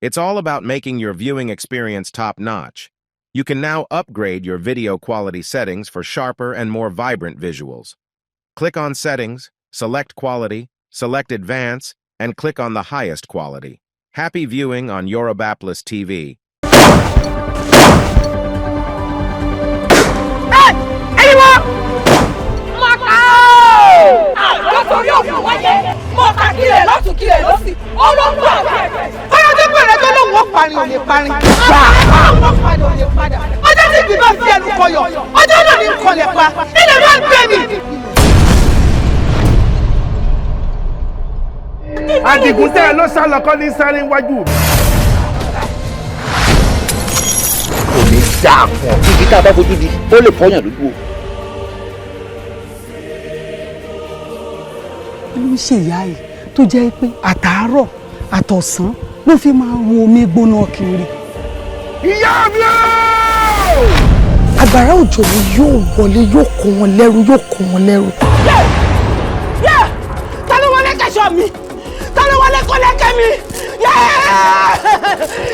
It's all about making your viewing experience top-notch. You can now upgrade your video quality settings for sharper and more vibrant visuals. Click on Settings, select Quality, select Advance, and click on the highest quality. Happy viewing on Yorubapolis TV. Ẹyin wọ mọ̀ká lọ́tọ̀rí òkú wáyé mọ̀ká kílẹ̀ lọ́tún kílẹ̀ lọ́sì olóńgbò àgbẹ̀. Ọjọ́ pẹ̀lẹ́ tó lóun ó parin ò lè parin. Àwọn ó parin ò lè padà. Ọjọ́ tí ìgbín bá fi ẹnu kọyọ̀, ọjọ́ náà ní kọlẹ̀ pa. Ilẹ̀ máa ń gbé mi. Àdìgún tẹ́ ẹ ló sá lọ kọ́ ní sáré wájú mi. Kò ní dáa fún ọ. Ibi tá a bá fojú di, ó lè fọyàn lójú o. Kí ló ń ṣe ìyá yìí tó jẹ́ pé àtàárọ̀ àtọ̀sán ló fi máa ń ru omi gbóná kiri? Ìyá mi ooo! Àgbàrá òjò ni yóò wọlé, yóò kó wọn lẹ́rú, yóò kó wọn lẹ́rú. Ta ló wọlé kẹsàn mi? Ta ló wọlé kọlẹ́kẹ́ mi?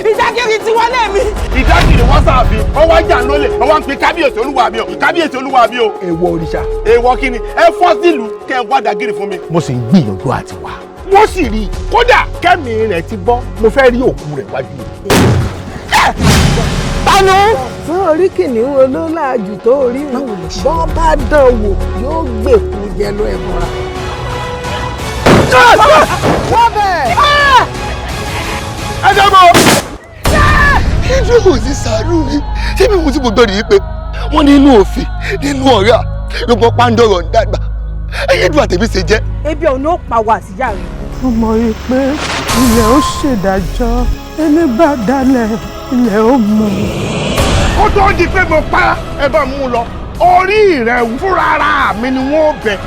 Ìdágìrì ti wọlé mi. Ìdágìrì wọ́n sàfin, ọwọ́ ajá lólè, ọwọ́ ń pe kábíyèsí olúwa mi o, kábíyèsí olúwa mi o. Èèwọ̀ òrìṣà. Èèwọ̀ kí ni? Ẹ fọ́ sílùú kẹ́ ẹ wá dàgìrì fún mi. Mo sì ń gbìyànjú àti wá. Wọ́n sì rí i, kódà kẹ́mi rẹ̀ ti bọ́, mo fẹ́ rí òkú rẹ̀ wájú mi. Tanu. Fún orí kìnìún olólàájú tó rí wọn, bọ́ bá dán wò, yóò gbèkú jẹ lọ ẹ̀bọ̀ra. Wọ́n bẹ̀. Ẹ jẹ́ bọ́. Ìdúró kò sí sàánú mi. Ṣé mi mo ti mo gbọ́ nìyí pé wọ́n ní inú òfin nínú ọ̀rá ló mọ pàǹdọ̀rọ̀ ń dàgbà ẹ̀yẹ́ ìdúrà tèmi ṣe jẹ́. Ebi ọ̀hún ló pa wá àtìyá rẹ̀. Mo mọ̀ rí i pé ilẹ̀ ó ṣèdájọ́, ẹni bá dalẹ̀, ilẹ̀ ó mú un. Kó tó di pé mo pa ẹ bá mú un lọ, orí rẹ̀ fúnra ara mi ni wọ́n bẹ̀.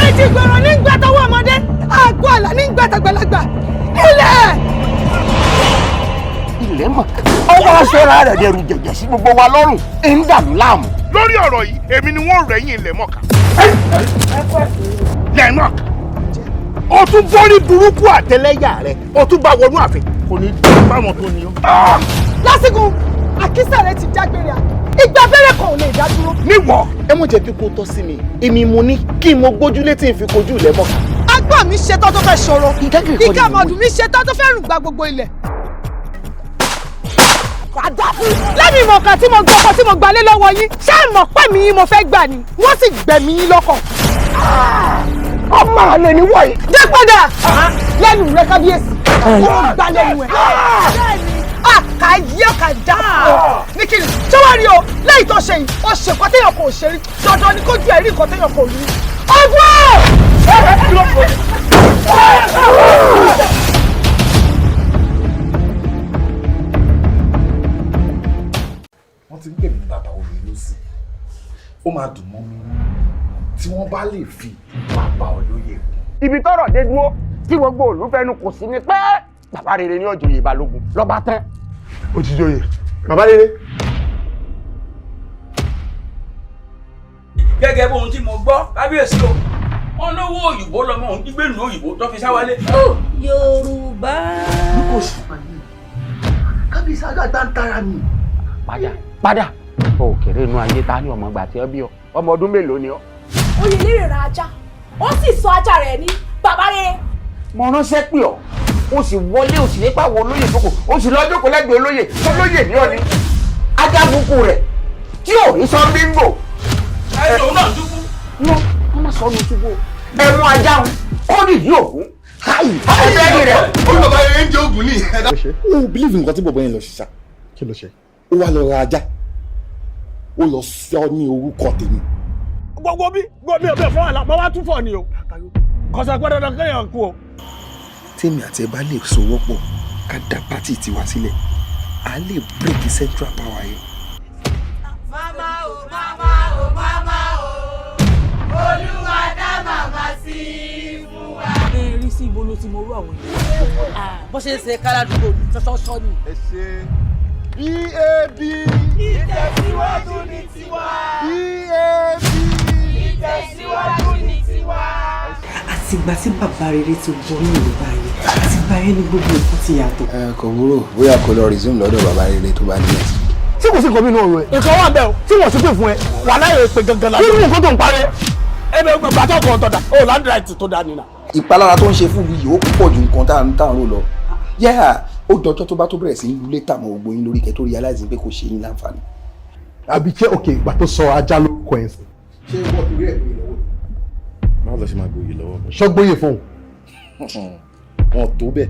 Ẹ ti gbọ̀rọ̀ ní gbàtọ́wọ́ ọmọdé, àgọ́ àlà ní gbàtàgbàlagbà. Ilẹ̀. Ilẹ̀ mọ̀ ọwọ́ aṣọra rẹ̀ dẹrù jẹ̀jẹ̀ sí gbogbo wa lọ́rùn, ń dàlú láàmú. Lórí ọ̀rọ̀ yìí, èmi ni wọ́n rẹ̀yìn ilẹ̀ mọ̀ká. Lẹ́mọ̀ká, o tún borí burúkú àtẹlẹ́yà rẹ̀, o tún bá wọnú ààfin, kò ní dé báwọn tó ní o. Lásìkò àkísà rẹ ti jágbére, àná ìgbà abẹ́rẹ́ kan ò lè dá dúró. Níwọ̀. Ẹ mọ̀ jẹ́ kí kó tọ́ sí mi, èmi mo ní kí n mo gbójúlé tí n fi kojú ilẹ̀ mọ̀ká. Agbọ́n mi ṣetán tó fẹ́ ṣòro. Ìdágìrì kọ́ ni Ìka mọ̀dù mi ṣetán tó fẹ́ rùn gba gbogbo ilẹ̀. Lẹ́nu ìmọ̀ kan tí mo gbọ́ kan tí mo gbalé lọ́wọ́ yín, ṣé ẹ mọ̀ pé mi yín mo fẹ́ gbà ni? Wọ́n sì gbẹ̀mí yín lọ́kàn. Ọmọ àlè ni wọ̀nyí. Jẹ́ padà lẹ́nu rẹ, kábíyèsí. Ó gbá lẹ́nu ẹ̀. Bẹ́ẹ̀ni, àkà yí ọkà dá fún ọ. Ní kí ni? Ṣé wàá rí o? Lẹ́yìn tó ṣe yìí, ó ṣe nǹkan téèyàn kò ṣe rí. Dandan ni kójú ẹ̀ rí nǹkan téèyàn kò rí. Ọgbọ́n! Wọ́n ti ń pè mí ní bàbá oyè lọ́sì. Ó máa dùn mọ́ mi tí wọ́n bá lè fi bàbá olóyè kún. Ibi tọ́rọ̀ dé dúró tí gbogbo òlú fẹnu kò sí ni pé bàbá rere ní ọjọ́ balógun lọ́ba tán. Ó ti joyè bàbá rere. Gẹ́gẹ́ bóun tí mo gbọ́, kábíyèsí o, wọn lówó òyìnbó lọmọ òun gbígbé nù òyìnbó tó fi sáwálé. Yorùbá. Bí kò sí kábíyèsí, àgbà ń tara mi. Padà padà, o kéré inú ayé ta ni ọmọ ìgbà tí ẹ bí ọ, ọmọ ọdún mélòó ni ọ. Oyèlérè ra ajá, ó sì sọ ajá rẹ̀ ní bàbá rere. Mo ránṣẹ́ pè ọ́, o sì wọlé, o sì nípa wo olóyè jókòó, o sì lọ jókòó lẹ́gbẹ̀ẹ́ olóyè. Olóyè ní ọ ni ajá bukú rẹ̀ tí ò rí sọ bíngò. Ẹ lòun náà túbú. Wọ́n wọ́n má sọ ọ́nù túbú o. Ẹ mú ajá wọn kó nìyí ògún káyì ẹ bẹ́ẹ̀ rẹ̀. Ó ní bàbá rere ń jẹ ògùn ní. Ó believe nǹkan tí bọ̀bọ̀ yẹn lọ ṣiṣà. Kí ló ṣe? Ó wá lọ ra ajá, ó lọ sọ ní orúkọ tèmi. Gbogbo bí gbogbo mi ò fún àlà, mo wá tún fọ ni o, kọsọ pé dandan kéèyàn kú o. Tèmi àti ẹ bá lè sowọ́pọ̀ ká dá party tiwa sílẹ̀, à lè break central power yẹn. Mama o, mama o, mama o, Olúwa dá màmá sí fún wa. Ẹ rí sí ibo ló ti mọ orú àwọn yìí. Bó ṣe ń ṣe káládùúgbò ní ṣọṣọṣọ ni. Ẹ ṣe BAB. Ìtẹ̀síwájú ní tiwa. BAB. Ìtẹ̀síwájú ní tiwa. Àtìgbà tí bàbá rere ti wọnú ìlú báyìí, àtìgbà yẹn ni gbogbo nǹkan ti yàtọ̀. Ẹ kò wúrò, bóyá kò lọ resume lọ́dọ̀ bàbá rere tó bá ní ẹ̀. Tí kò sí nǹkan nínú ọ̀rọ̀ ẹ̀. Nǹkan wà bẹ́ẹ̀ o, tí wọ́n ṣépè fún ẹ, wà láyé pé gangan la. Kí ni nǹkan tó ń parẹ́? Ẹ bẹ gbàtọ́ kan tọ̀dà, ó land right tó dá nínà. Ìpalára tó ń ṣe fún yìí ó pọ̀ ju nǹkan tá à ń rò lọ. Yẹ́à, ó dọjọ́ tó bá tó bẹ̀rẹ̀ sí í lulẹ̀ tà mọ́ gbogbo yín lórí kẹ́ tó realize pé kò ṣe yín láǹfààní. Àbí ṣé òkè ìgbà tó sọ ajá lórúkọ ẹ̀ sí? Ṣé wọ́n torí ẹ̀ gbé lọ́wọ́? Báwo lọ ṣe máa gboyè lọ́wọ́ mi? Ṣọ́gbóyè fún un. Wọn tó bẹ́ẹ̀.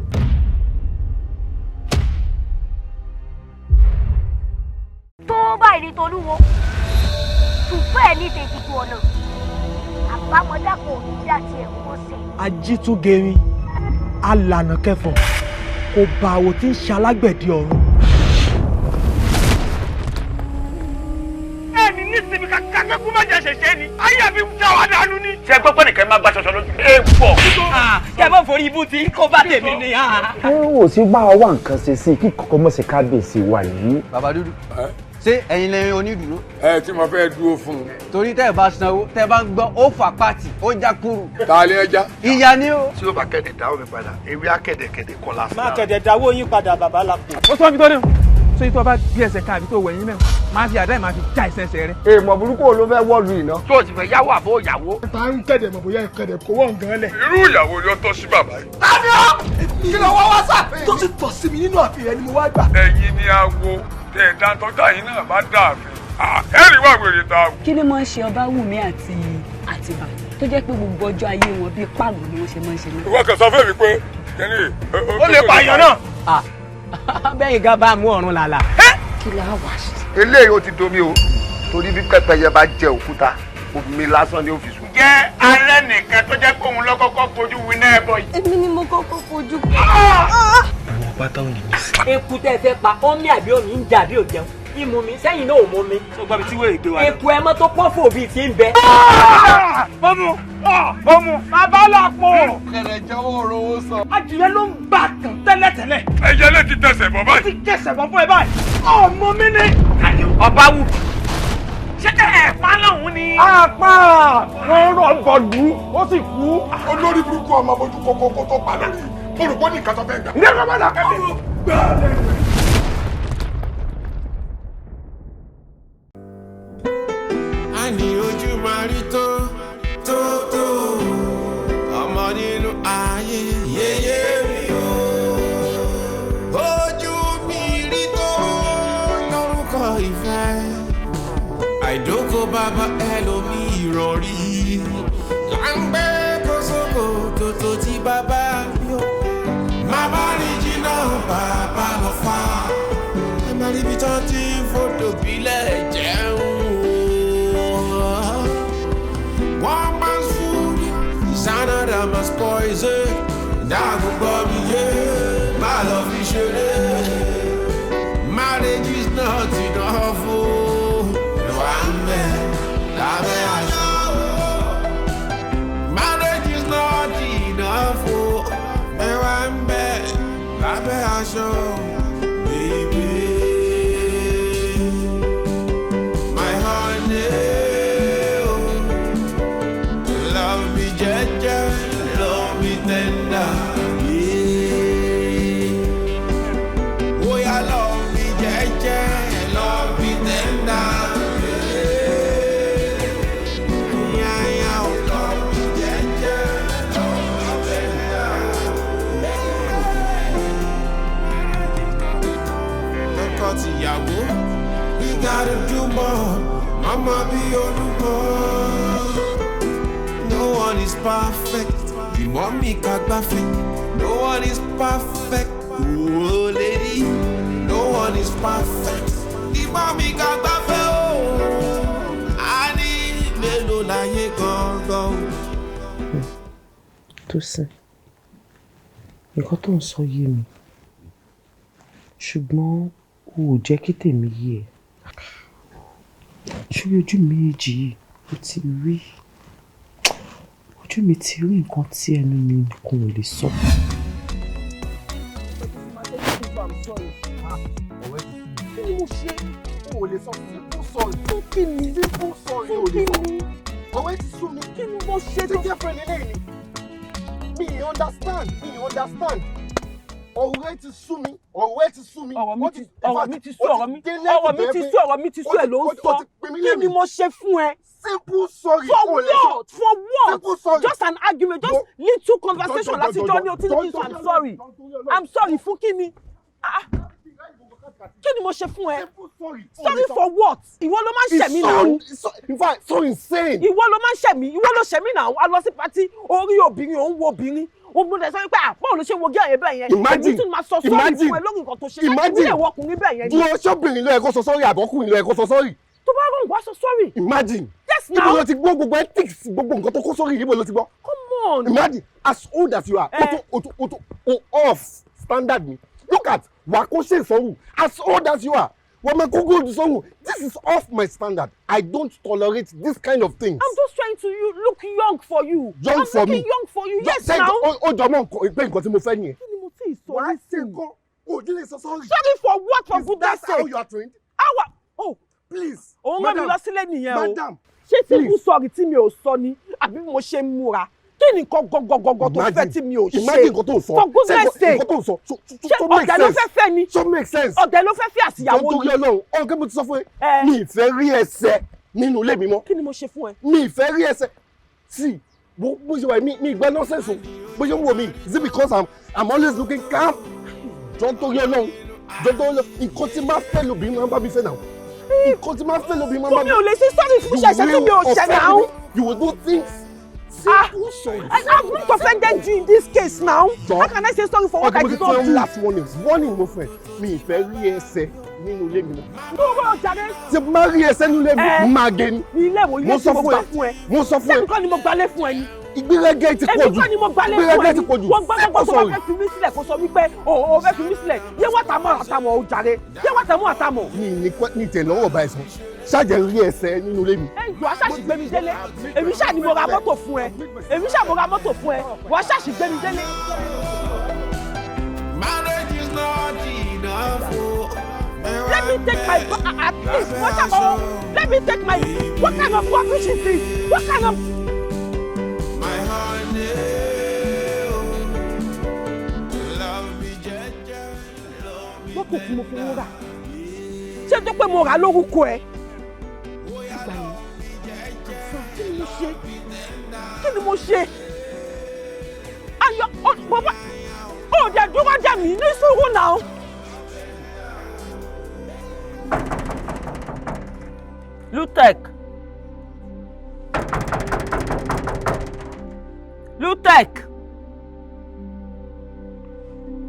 Tó báyìí ní tolúwo tùfẹ́ ní tètè ọ̀nà àbámọ́dá kò ní dá tiẹ̀ wọ́n sẹ̀. Ajítúngerin alànà kẹfọ kò bá àwò tí ń ṣalágbẹ̀dẹ ọ̀run. Ẹni nísìnyí kakẹ́kọ̀ọ́ má jẹ́ ṣẹ̀ṣẹ̀ ni ayé àfi ń já wa dànù ni. Ṣé ẹ gbọ́ pé nìkan máa gba ṣọṣọ lójú. Ẹ pọ̀. Kẹ mọ forí ibú tí kò bá tèmi ni. Ẹ ò sí bá wa wá nǹkan ṣe sí kí kọ́kọ́ mọ̀ sí kábíyèsí wa yìí. Bàbá dúdú, ṣé ẹ̀yin lẹ́yìn onídùúró? Ẹ tí mo fẹ́ dúró fún un. Torí tẹ́ ẹ bá sanwó, tẹ́ ẹ bá ń gbọ́, ó fà pàtì, ó já kúrú. Ta ló já? Ìyá ni o. Tí ó bá kẹ̀dẹ̀ dáwọ́ mi padà, ewé akẹ̀dẹ̀kẹ̀dẹ̀ kọ́ lásán. Má kẹ̀dẹ̀ dáwọ́ yín padà, bàbá la kù. Ó sọ mi tó dé o, sóyún tó bá gbé ẹsẹ̀ kan àbí tó wẹ̀yìn mẹ́wọ̀n, máa fi àdá ẹ̀ máa fi já ìsẹ̀nsẹ̀ rẹ. Èèmọ̀ burúkú wo ló fẹ́ wọ́ọ̀lù iná? Tó o sì fẹ́ yáwó àbó ìyàwó. Ta ń kẹ̀dẹ̀ mọ̀ bóyá ìkẹ̀dẹ̀ kó wọ́n gan lẹ̀. Irú ìyàwó ni ó tọ́ sí bàbá yìí. Tani ó? Kí ló wá wá sáfẹ́? Tó ti tọ̀ sí mi nínú àfihàn ni mo wá gbà. Ẹ̀yin ni awo tẹ̀ dáńtọ́jà yín náà bá dààfin. Ẹ̀rí wà wèrè ta. Kí ni máa ń ṣe Ọbáwùmí àti Àtìbà tó jẹ́ pé gbogbo ọjọ́ ayé wọn bíi páàgùn ni wọ́n ṣe máa ń ṣe náà? Ìwọ kàn sọ fún mi pé kẹ́ni. Ó lè pààyàn náà. Bẹ́ẹ̀ gan bá mú ọ̀run làlà. Kí la wà ṣe? Eléyìí ó ti domi o, torí bí pẹ́pẹ́yẹ bá jẹ òkúta, omi lásán ni ó fi sùn. Jẹ́ alẹ́ nìkan tó jẹ́ kóun lọ́kọ́kọ́ fojú winá ẹbọ yìí. Èmi ni mo kọ́kọ́ fojú. Àwọn pátá ò ní mí sí. Eku tẹ́ ẹ fẹ́ pa, ó mí àbí omi ń jà bí ò jẹun. Ìmú mi sẹ́yìn náà ò mú mi. Tó gbọ́ mi tí wèrè gbé wa. Eku ẹ mọ́ tó pọ́n fò bíi ti ń bẹ. Bọ́mù bọ́mù bàbá là pọ̀. Kẹ̀rẹ̀ jẹ́wọ́ rówó sọ. Adìyẹ ló ń bà kàn tẹ́lẹ̀tẹ́lẹ̀. Ẹyẹ lè ti tẹsẹ̀ bọ̀ báyìí. Ó ti tẹsẹ̀ bọ̀ fún ẹ báyìí. Ọmọ mi ni. Ọba wù. Ṣé ẹ pa lọ́hùn ni? Apá wọn rọ̀ bọ̀dú, ó sì kú. Olórí burúkú ọmọ abojú kókó tó pa lórí. Mo rò pé ní nǹkan tó fẹ́ gbà. Ní ẹ̀rọ bá dà kẹ́mi. A ní ojú máa rí tó tó tó ọmọ nínú ayé yéyé mi o. Ojú mi rí tó lórúkọ ìfẹ́. Àìdókò bàbá ẹlòmí ìrọ̀rí. Là ń gbé kóṣókò tòótọ́ tí bàbá mi ò. Má bá rí jìnnà bàbá lọ fà. Ẹ má rí ibi tán tí fòdò bílẹ̀ jẹun. One man's food is another man's poison. Dáàbò gbọ́ mi yé, má lọ fi ṣeré. Marriage is not enough o. Ìwà ń bẹ lábẹ́ aṣọ. Marriage is not enough o. Ìwà ń bẹ lábẹ́ aṣọ. Baby, my honey. Love me jẹ́jẹ́, love me tender. Yeah. Oh yeah, love me jẹ́jẹ́, love me tender. Yeah. Yeah, yeah, oh, love me jẹ́jẹ́, love me tender. Tọkọ-tìyàwó, we gotta do more, mama bí olúmọ. No one is perfect. The mommy kagbafe. No one is perfect. Oh lady, no one is perfect. The mommy kagbafe. Oh, a ní mélòó láyé gangan. Tósìn, nǹkan tó ń sọ yé mi, ṣùgbọ́n o ò jẹ́ kí tèmi yé ẹ. Ṣé ojú méjì yìí ó ti rí? Ojú mi ti rí nǹkan tí ẹnu mi nìkan ò lè sọ. Kí ni mo ṣe? O ò lè sọ simple sorry. Fún kí ni? Simple sorry o lè sọ. Ọ̀rẹ́ ti sú mi. Kí ni mo ṣe? Ṣé girlfriend eléyìí ni? Mi understand, mi understand. Ọ̀rọ̀ ẹ ti sú mi, ọ̀rọ̀ ẹ ti sú mi. Ọ̀rọ̀ mi ti ọ̀rọ̀ mi ti sú, ọ̀rọ̀ mi ọ̀rọ̀ mi ti sú, ọ̀rọ̀ mi ti sú ẹ̀ ló ń sọ. Kí ni mo ṣe fún ẹ? Simple sorry. For what? For what? Just an argument, just little conversation láti jọ ní o tí ní kí n sọ I'm sorry. I'm sorry fún kí ni? Ah, kí ni mo ṣe fún ẹ? Sorry for what? Ìwọ ló máa ń ṣẹ̀ mí náà. In fact, so insane. Ìwọ ló máa ń ṣẹ̀ mí, ìwọ ló ṣẹ̀ mí náà. A lọ sí party, orí obìnrin, òun wo obìnrin. Ó gbọ́dọ̀ sọ pé àpọ̀ ló ṣe wo gí àyè bẹ́ẹ̀ yẹn. Imagine. Èmi tún máa sọ sorry Imagine. fún ẹ lórí nǹkan tó ṣe. Láti Imagine. wúlẹ̀ wọ ọkùnrin bẹ́ẹ̀ yẹn ni. Dúró, ṣọ́bìnrin ló yẹ kó sọ sorry àbọ̀kùnrin ló yẹ kó sọ sorry? Tó bá rọrùn, wá sọ sorry. Imagine. Yes, Ibo now. ló ti gbọ́ gbogbo ethics, gbogbo nǹkan tó kó sórí, ibo ló ti gbọ́? Come on. Imagine, as old as you are, o tó o off standard mi. Look at wà kó ṣe ìsọ̀rù, as old as you are, wọ́n máa kó gold sọ́rùn. This is off my standard. I don't tolerate this kind of things. I'm just trying to you look young for you. Young I'm for looking me. young for you. Yes, Ṣé now. ó jọ mọ́ nǹkan pé nǹkan tí mo fẹ́ nìyẹn? Kí ni mo tí ì sọ? Wàá ṣe nǹkan, o ò ní lè sọ sorry. Sorry for what, for Is goodness that how sake? you are trained? How? Oh. Please. Òun rán mi Madam. lọ sílé nìyẹn o. Madam. Ṣé tí kò sọ̀rọ̀ tí mi ò sọ ni àbí mo ṣe ń múra? Kí ni nǹkan gọgọgọgọ tó fẹ́ tí mi ò ṣe? Imagine nǹkan tó ń sọ. For goodness sake. Nǹkan tó ń sọ. Ṣé So make ọ̀dẹ̀ ló sense. fẹ́ fẹ́ ni? So make sense. Ọ̀dẹ̀ ló fẹ́ fẹ́ àtìyàwó Jọ̀ọ́, torí ni? Ọlọ́run, ọ̀gá, mo ti sọ fún ẹ. Mi ì fẹ́ rí ẹsẹ̀ nínú ilé mi mọ́. Kí ni mo ṣe fún ẹ? Mi ì fẹ́ rí ẹsẹ̀. See, bó ṣe wà, mi ì gbẹ́ nonsense o. Bó ṣe ń wò mí, is it because I'm always looking calm? Jọ̀ọ́, torí Ọlọ́run, jọ̀ọ́, torí Ọlọ́run, nǹkan tí máa fẹ́ lóbìnrin máa ń bá mi fẹ́ náà. Nǹkan tí máa fẹ́ lóbìnrin máa ń bá mi. Mi ò lè ṣe sorry fún ṣẹ̀ṣẹ̀ tí mi ò ṣẹ̀ náà. You will do things. Simple sorry. I have not offended you in this case now. How can I say sorry for what I Okay, mo ti did not fún ẹ do? last warning, warning mo fún ẹ. Mi ì fẹ́ rí ẹsẹ̀ nínú ilé mi mọ́. Dúró jàre. Tí mo bá rí ẹsẹ̀ nínú ilé mi, máa gé ni. Ilé wo? Ilé Mo tí sọ mo fún gbà ẹ. fún ẹ? Mo sọ fún ẹ. Ṣé nǹkan ni mo gbalé fún ẹ ni? Ìgbéraga ti pọ̀ jù. Èmi kọ́ ni mo gbalé fún ẹ Ìgbéraga ti ni. pọ̀ jù. Wọ́n gbọ́ gbogbo tó bá Sorry. fẹ́ fi mí sílẹ̀, kó sọ wípé o fẹ́ fi mí sílẹ̀. Yé wá tàmọ́ àtàmọ̀ o jàre. Yé wá tàmọ́ àtàmọ̀. Mi ní ní tẹ̀ lọ́wọ́ báyìí sọ. Ṣáàjẹ́ rí ẹsẹ̀ nínú ilé mi. Ẹ jọ, aṣáṣì gbé mi délé. Èmi ṣáà ni mo ra mọ́tò fún ẹ. Èmi ṣáà mo ra mọ́tò fún ẹ. Wọ́n ṣáṣì gbé mi délé. Marriage is not enough. Oh. Let me take my at least what about, let me take my, what kind of rubbish is this? What kind of My honey, oh. Love me jẹ́jẹ́, love me. Mọ́tò tí mo fi ń rà, ṣé tó pé mo rà lórúkọ ẹ? Ìgbà yẹn, kí ni mo ṣe? Kí ni mo ṣe? Ayọ̀ bàbá ó dẹ̀ dúró dẹ̀ mí ní sùúrù náà. Lutec, Lutec,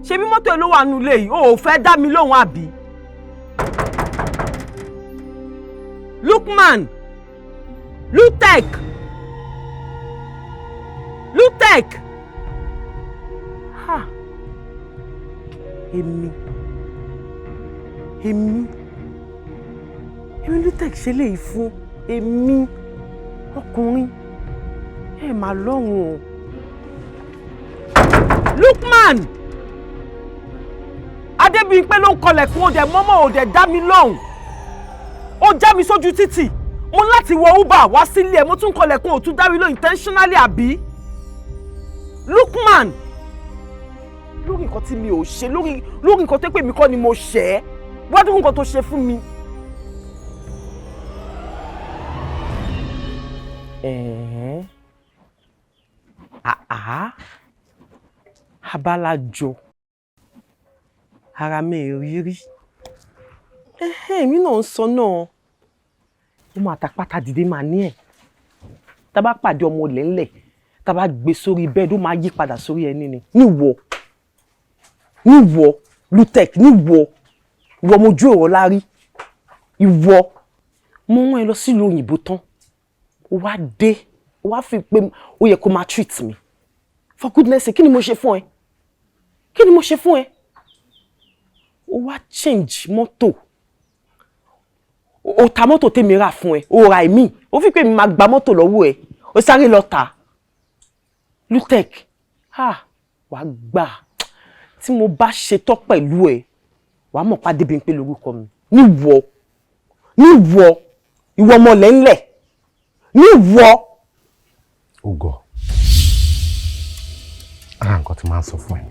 ṣebí mọ́tò ló wà nulẹ̀ yìí, o ò fẹ́ dá mi lóhùn àbí? Lukman, Lutec, Lutec, ha, èmi Lutec ṣe léyìí fún èmi ọkùnrin ẹ máa lọ́rùn o. Lukman Adébíyìnpé ló ń kọlẹ̀kùn, ó dẹ̀ mọ́mọ́, ó dẹ̀ dá mi lóhùn, ó já mi sójú títì. Mo ní láti wọ Uber wá sílé ẹ. Mo tún kọlẹ̀kùn, ó tún dá mi lóhùn intentionally àbí? Lukman, lórí nǹkan tí mi ò ṣe, lórí nǹkan tó pè mí kọ́ ni mo ṣẹ̀ ẹ́, wá dúró nǹkan tó ṣe fún mi. Ẹ̀ẹ́ àá, abalajọ ara mi rírí, èmi náà ń sọ náà, ó máa ta pátá dìde, máa ní ẹ̀ tá a bá pàdé ọmọ ilẹ̀ ńlẹ̀, tá a bá gbé sórí bẹ́ẹ̀dì, ó máa yí padà sórí ẹni ni. Níwọ Lutec, níwọ, ìwọ mojú ọ̀rọ̀ lárí, ìwọ mo rán ẹ lọ sílùú òyìnbó tán, ó wá dé, ó wá fi pé ó yẹ kó máa treat me. For goodness sake, kí ni mo ṣe fún ẹ? Kí ni mo ṣe fún ẹ? Ó wá change mọ́tò, ó ta mọ́tò tèmi rà fún ẹ, ó ra èmi, ó fi pé mi máa gba mọ́tò lọ́wọ́ ẹ, ó sáré lọ tà. Lutec, ah, wàá gbà tí mo bá ṣetán pẹ̀lú ẹ, wàá mọ̀ pa Adébímpé lórúkọ mi. Níwọ, ìwọ ọmọ lẹ́ńlẹ̀, níwọ. Ògọ̀. Ara nǹkan tí máa ń sọ fún ẹ,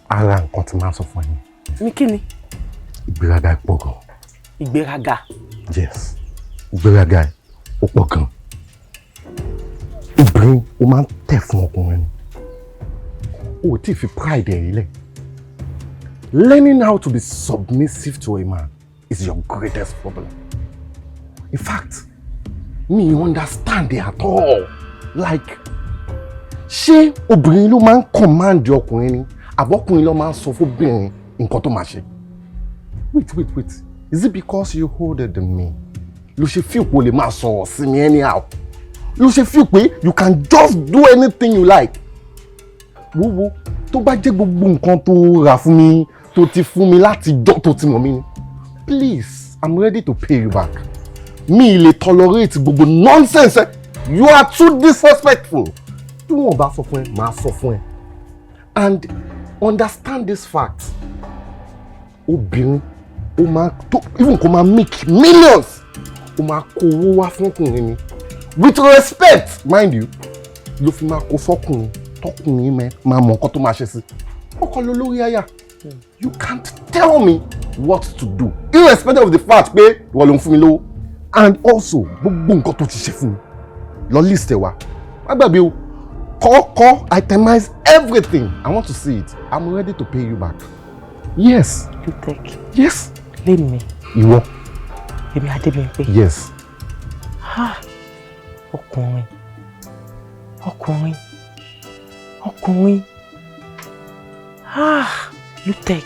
ara nǹkan tí máa ń sọ fún ẹ. Ní kí ni? Ìgbéraga ẹ pọ̀ gan. Ìgbéraga? Yes, ìgbéraga ẹ ó pọ̀ gan. Obìnrin, ó máa ń tẹ̀ fún ọkùnrin ni. O ò tí ì fi pride ẹ̀ lẹ̀. Learning how to be submissive to a man is your greatest problem. In fact, me understand it at all. Like, ṣé obìnrin ló máa ń command ọkùnrin ni, àbọ́kùnrin ló máa ń sọ fóbìnrin nǹkan tó máa ṣe? Wait, wait, wait, is it because you older than me ló ṣe feel pé o lè máa sọ̀rọ̀ sí mi anyhow, ló ṣe feel pé you can just do anything you like? Wo, wo, tó bá jẹ́ gbogbo nǹkan tó rà fún mi, tó ti fún mi láti jọ́ tó ti mọ̀ mí ni, please, I'm ready to pay you back. Mi lè tolerate gbogbo nonsense ẹ. You are too disrespectful. Tí wọn bá sọ fún ẹ, màá sọ fún ẹ. And understand this fact, obìnrin, ó máa tó, even kó máa make millions, ó máa kó owó wá fún ọkùnrin ni. With respect, mind you, ló fi máa kó fọkùnrin, tọkùnrin mẹ máa mọ nǹkan tó máa ṣe sí. Ọkọ ló lórí aya. You can't tell me what to do, irrespective of the fact pé ìwọ ló ń fún mi lówó. And also, gbogbo nǹkan tó ti ṣe fún mi, lọ list ẹ wá. Má gbàgbé o, kọ́kọ́ itemize everything. I want to see it. I'm ready to pay you back. Yes. Lutek. Yes. Lémi. Ìwọ. Èmi Adébímpé. Yes. Ha! Ọkùnrin, ọkùnrin, ọkùnrin, ah, Lutek.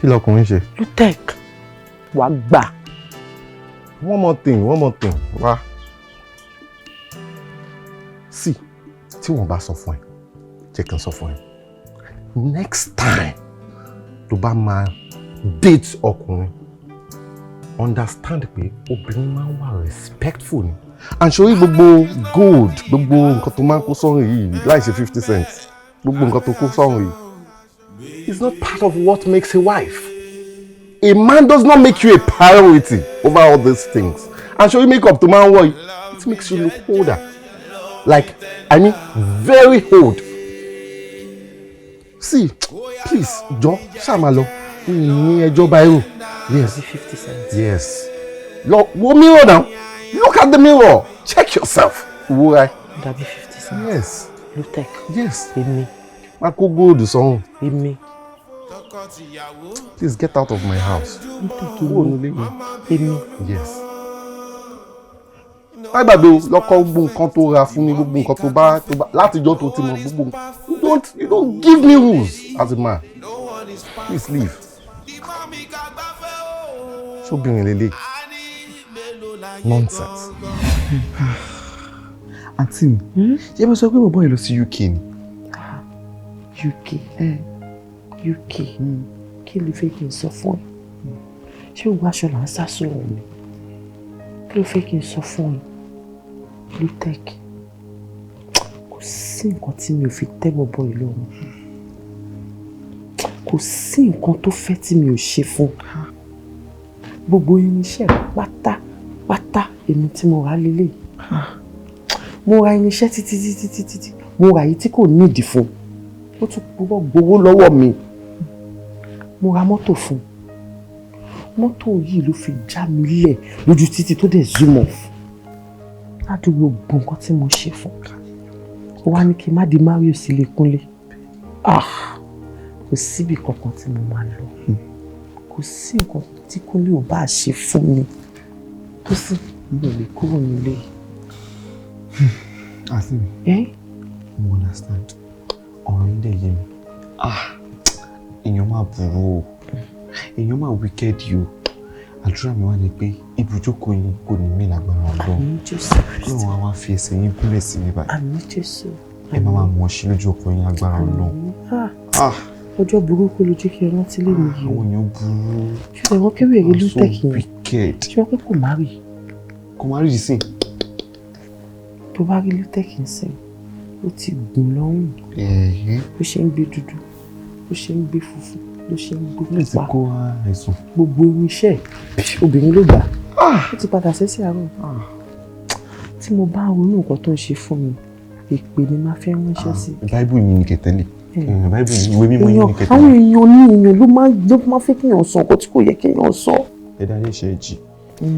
Kí lọkùnrin ṣe? Lutek, wàá gbà. One more thing, one more thing. Wá sí, tí wọ́n bá sọ fún ẹ, jẹ́ kí n sọ fún ẹ, next time tó bá máa date ọkùnrin, understand pé obìnrin máa ń wà respectful ni. And ṣorí gbogbo gold, gbogbo nǹkan tó máa ń kó sọ́run yìí láì ṣe 50 cents, gbogbo nǹkan tó kó sọ́run yìí is not part of what makes a wife. A man does not make you a priority over all these things. And ṣorí makeup tó máa ń wọ̀ yìí, it makes you look older, like, I mean, very old. See, please, jọ, ṣáà máa lọ ní ẹjọ́ báyìí. Yes. 50 cents. Yes, lọ wo mirror now. Look at the mirror, check yourself. Wo ra. Dàbí 50 cents. Yes. Lutek. Yes. Èmi. Má kó gold sọ́run. Èmi. Please get out of my house. Lutek. Kúrò nílé mi. Èmi. Yes. Má gbàgbé o, lọ́kọ́ gbogbo nǹkan tó ra fún mi, gbogbo nǹkan tó bá látijọ́ tó ti mọ̀, gbogbo nǹkan. You don't give me rules as a man. Please leave. Ṣóbìnrin lélẹ̀, nonsense. Àǹtí mi, ṣé mo sọ pé bọ̀bọ́ yìí lọ sí UK ni? UK? UK? Kí ló fẹ́ kí n sọ fún ẹ? Ṣé òwú aṣọ là ń sá sóhun ni? Kí ló fẹ́ kí n sọ fún ẹ? Lutek, kò sí nǹkan tí mi ò fi tẹ́ bọ̀bọ́ yìí lọ́rùn. Kò sí nǹkan tó fẹ́ tí mi ò ṣe fún. Gbogbo irinṣẹ́ pátápátá, èmi tí mo rà á lélẹ̀. Mo ra irinṣẹ́ títí títí títí tí mo rà yìí tí kò nídìí fún, ó tún purọ́ gbowó lọ́wọ́ mi. Mo ra mọ́tò fún. Mọ́tò yìí ló fi já mi lẹ̀ lójú títì tó dẹ̀ zoom off. Ládùúgbò, gbogbo nǹkan tí mo ṣe fún, ó wá ní kí n má di Mario sílé Kúnlé. Ah, kò síbi kankan tí mo máa lọ. Kò sí nǹkan tí Kúnlé ò bá ṣe fún mi tó sì mi ò lè kúrò nílé yìí. Àǹtí mi, mo understand. Ọ̀rọ̀ yín dẹ̀ yé mi. Ah, èèyàn máa burú o, èèyàn máa wicked yìí o. Àdúrà mi wá ni pé ibùjókòó yín kò ní mí lágbára Ọlọ́run. Àmín, Jésù Kristi. Ọlọ́run á wá fi ẹsẹ̀ yín gúnlẹ̀ sí mi báyìí. Àmín, Jésù. Ẹ máa máa mọ̀ ṣe lójú ọkọ yín lágbára Ọlọ́run. Ah, Ah, ọjọ́ burúkú ló jẹ́ kí ẹ rántí lé mi yìí o. Àwọn èèyàn burú. Ṣùgbọ́n wọ́n kéré èrè Lutek So yẹn. wicked. Ṣé wọ́n pé kò má rí? Kò má rí yìí sìn. Tó bá rí Lutek ń sìn, ó ti gùn lọ́rùn. Bó ṣe ń gbé dúdú, bó ṣe ń gbé funfun, ló ṣe ń gbé Lè ti pupa. kó àìsàn. Gbogbo irinṣẹ́, obìnrin ló gbà. Ó ti padà sẹ́sẹ̀ àárọ̀. Tí mo bá ronú nǹkan tó ń ṣe fún mi, Èpè ni máa fi ránṣẹ́ sí. Báíbù yìí ni kẹtẹ́lẹ̀. Báíbù yìí, ìwé mímọ́ yìí ni kẹtẹ́lẹ̀. Àwọn èèyàn ní èèyàn ló máa fẹ́ kéèyàn sọ nǹkan tí kò yẹ kéèyàn sọ. Ẹ dárí ẹ̀ṣẹ̀ jì.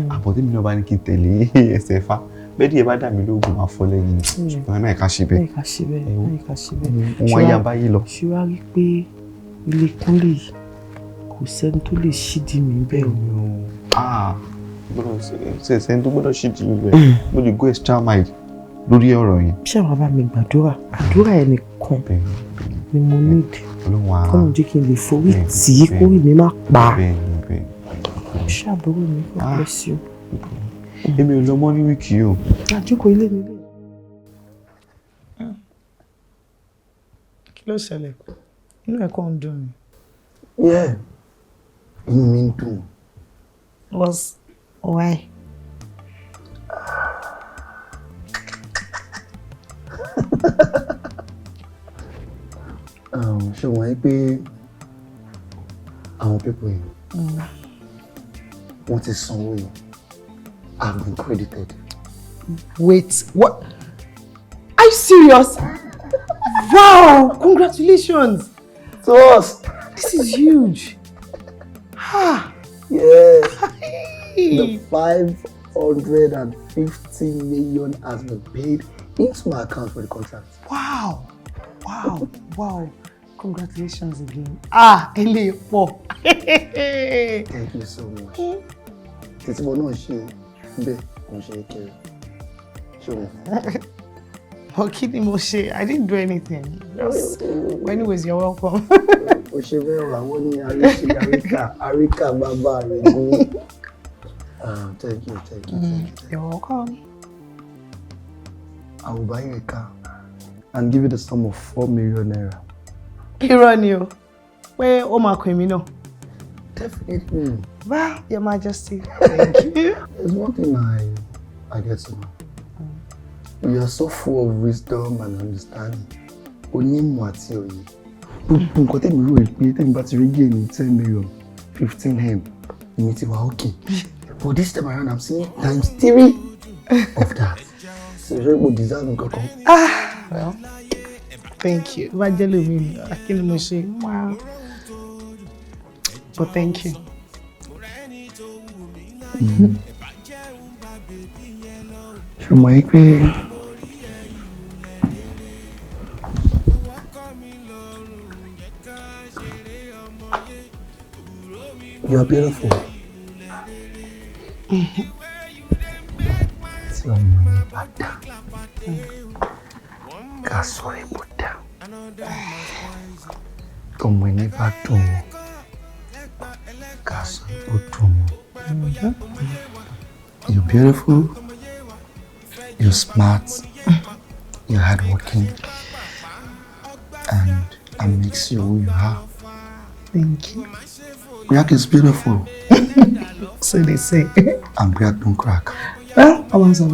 Àbọ̀dé mi náà bá ní kí n tẹ̀lé ẹsẹ̀ Ifá. Bẹ́ẹ̀ díẹ̀ bá dà mí lóògùn máa fọ́ lẹ́yìn. Ṣùgbọ́n ẹ má ká ṣe bẹ́ẹ̀. Ẹ ká ṣe bẹ́ẹ̀, ẹ ká ṣe bẹ́ẹ̀. Wọ́n á yá báyìí lọ. Ṣé wàá rí pé ilé Kúnlé yìí kò sẹ́ni tó lè ṣídìí mi bẹ́ẹ̀ o. Gbọ́dọ̀ ṣe tó gbọ́dọ̀ ṣídìí mi bẹ́ẹ̀. Mo lè go extra mile lórí ọ̀rọ̀ yẹn. Ṣé àwọn bá mi gbàdúrà? Àdúrà ẹ̀ nìkan ni mo need. Kọ́nà jẹ́ kí n lè forí tì í kórìí mi má pa. Ṣé àbúrò mi kò bless you? Èmi ò lọ mọ́ ní wíìkì yìí o. Àjókòó ilé mi lè. Kí ló ṣẹlẹ̀? Inú ẹ̀ kàn ń dùn mí. Yeah, inú mi ń dùn. Was why? Ṣé wọ́n yí pé àwọn people yìí wọ́n ti sanwó yìí, I've been credited. Wait, what? Are you serious? Wow! Congratulations! To us! This is huge. Ah. Yeah. The 550 million has been paid into my account for the contract. Wow! Wow! Wow! Congratulations again. Ah, ele po. Thank you so much. Títí mo náà ṣe bẹ́ẹ̀ kò ṣe kéré. Ṣé o mọ̀? But kí ni mo ṣe? I didn't do anything. Just, anyways, you're welcome. O ṣe bẹ́ẹ̀ wà wọ́n ní àríṣe àríkà àríkà bàbá rẹ̀ gún. Thank you, thank you, thank you. You're welcome. I will buy you a car and give you the sum of 4 million naira. Irọ́ ni o, pé ó máa kọ èmi náà. Definitely. Well, Your Majesty, thank you. There's one thing I get to know. You are so full of wisdom and understanding. Onímọ̀ àti òye. Gbogbo nǹkan tèmi rò pé tèmi bá ti rí gain ní 10 million, 15M, èmi ti wà okay. But this time around, I'm seeing times 3 of that. So ṣé mo deserve nǹkan kan? Ah, well, thank you. Bá jẹ́ lómi ni, kí ni mo ṣe? Wow. But thank you. Ṣé o mọ̀ yí pé you are beautiful. Tí ọmọ yẹn bá dá, ká sọ ipò dá. Ọmọ yẹn bá dùn wọ́n, ká sọ ipò dùn wọ́n. You're beautiful, you're smart, you're hardworking, and that makes you who you are. Thank you. Black is beautiful. So they say. And black don't crack. Well, I want some.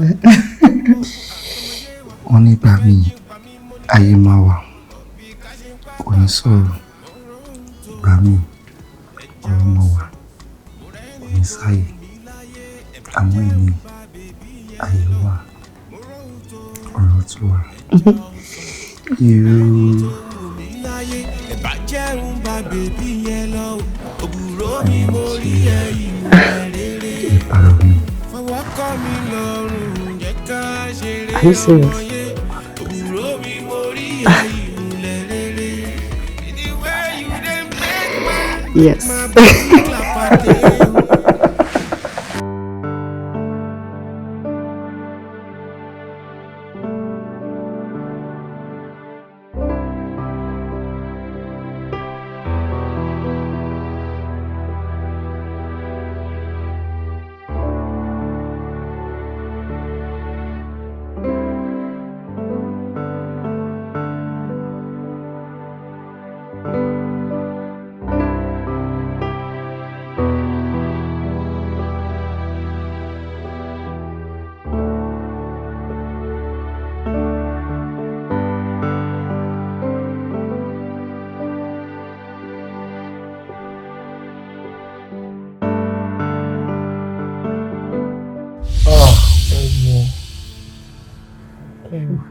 Wọ́n nígbà míì ayé máa wà, kò ní sọ̀rọ̀. Ìgbà míì ọ̀rọ̀ máa wà, kò ní sáyè. Àmọ́ èmi ayé wà, ọ̀rọ̀ tó wà. You. Are you serious? Yes.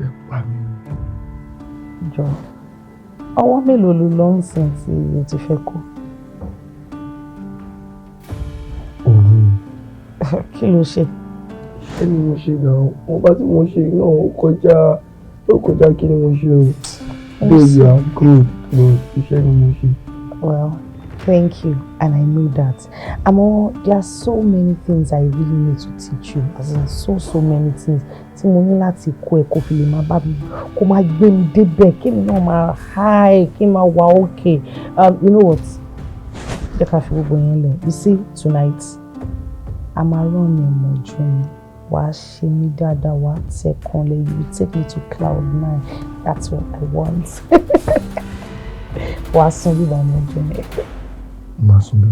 Fẹ́ pa mí. Jọ, ọwọ́ mélòó ló lọ ń sìn tí o ti fẹ́ kú? Òru. Kí ló ṣe? Ṣé ni mo ṣe gan-an? Mo bá tí mo ṣe náà ó kọjá kí ni mo ṣe o. Though you are good, but iṣẹ́ ni mo ṣe. Well, thank you, and I know that. Àmọ́ there are so many things I really need to teach you, as in so so many things tí mo ní láti kọ́ ẹ kó fi lè máa bá mi, kó máa gbé mi débẹ̀, kí mi náà máa high, kí n máa wà okay. You know what? Jẹ́ ká fi gbogbo yẹn lẹ̀. You see, tonight, a máa rán ní mọ̀jú ni. Wàá ṣe mí dáadáa, wàá tẹ̀ kanlẹ̀, you will take me to cloud nine. That's what I want. Wàá sùn bíbá mọ́jú ni. Màá sùn bí.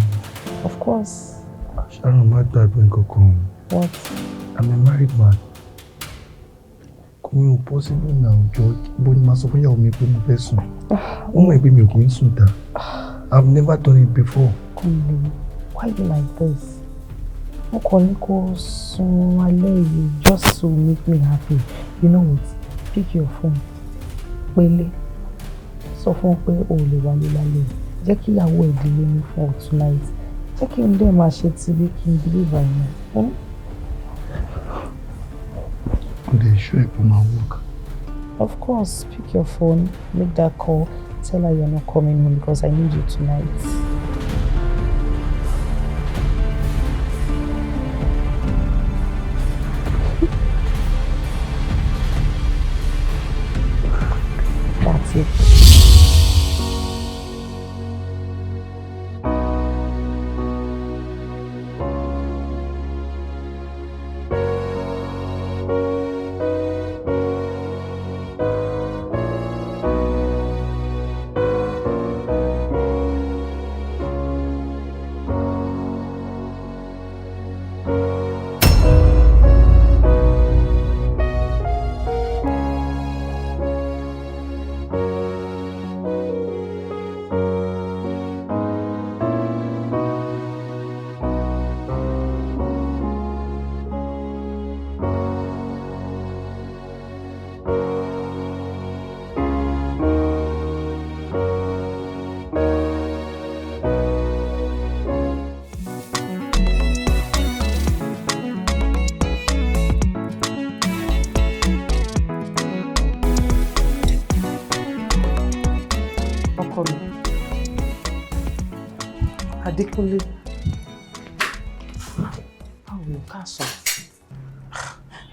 Of course. Sharon, má gbàgbé nǹkan kan o. What? I'm a married man. Kò ní o possible now, jọ, bó ni màá sọ fún ìyàwó mi pé mo fẹ́ sùn? Ó mọ̀ pé mi ò kì í sùn ta. I've never done it before. Kunle, why you like this? Mo kàn ní kó sùn alẹ́ yìí just to make me happy. You know what? Pick your phone. Pele. Sọ fún pé o ò lè wálé lálẹ́. Jẹ́ kí ìyàwó ẹ̀ délé ní fún ọ tonight. Jẹ́ kí n dẹ̀ máa ṣe tibí kí n deliver yẹn. Hmm? Kò dẹ̀ ṣọ́ ẹ̀ pé máa work. Of course, pick your phone, make that call, tell her you're not coming home because I need you tonight. That's it. Ọkọ mi, Adékúnlé, báwo ni? Káàsán.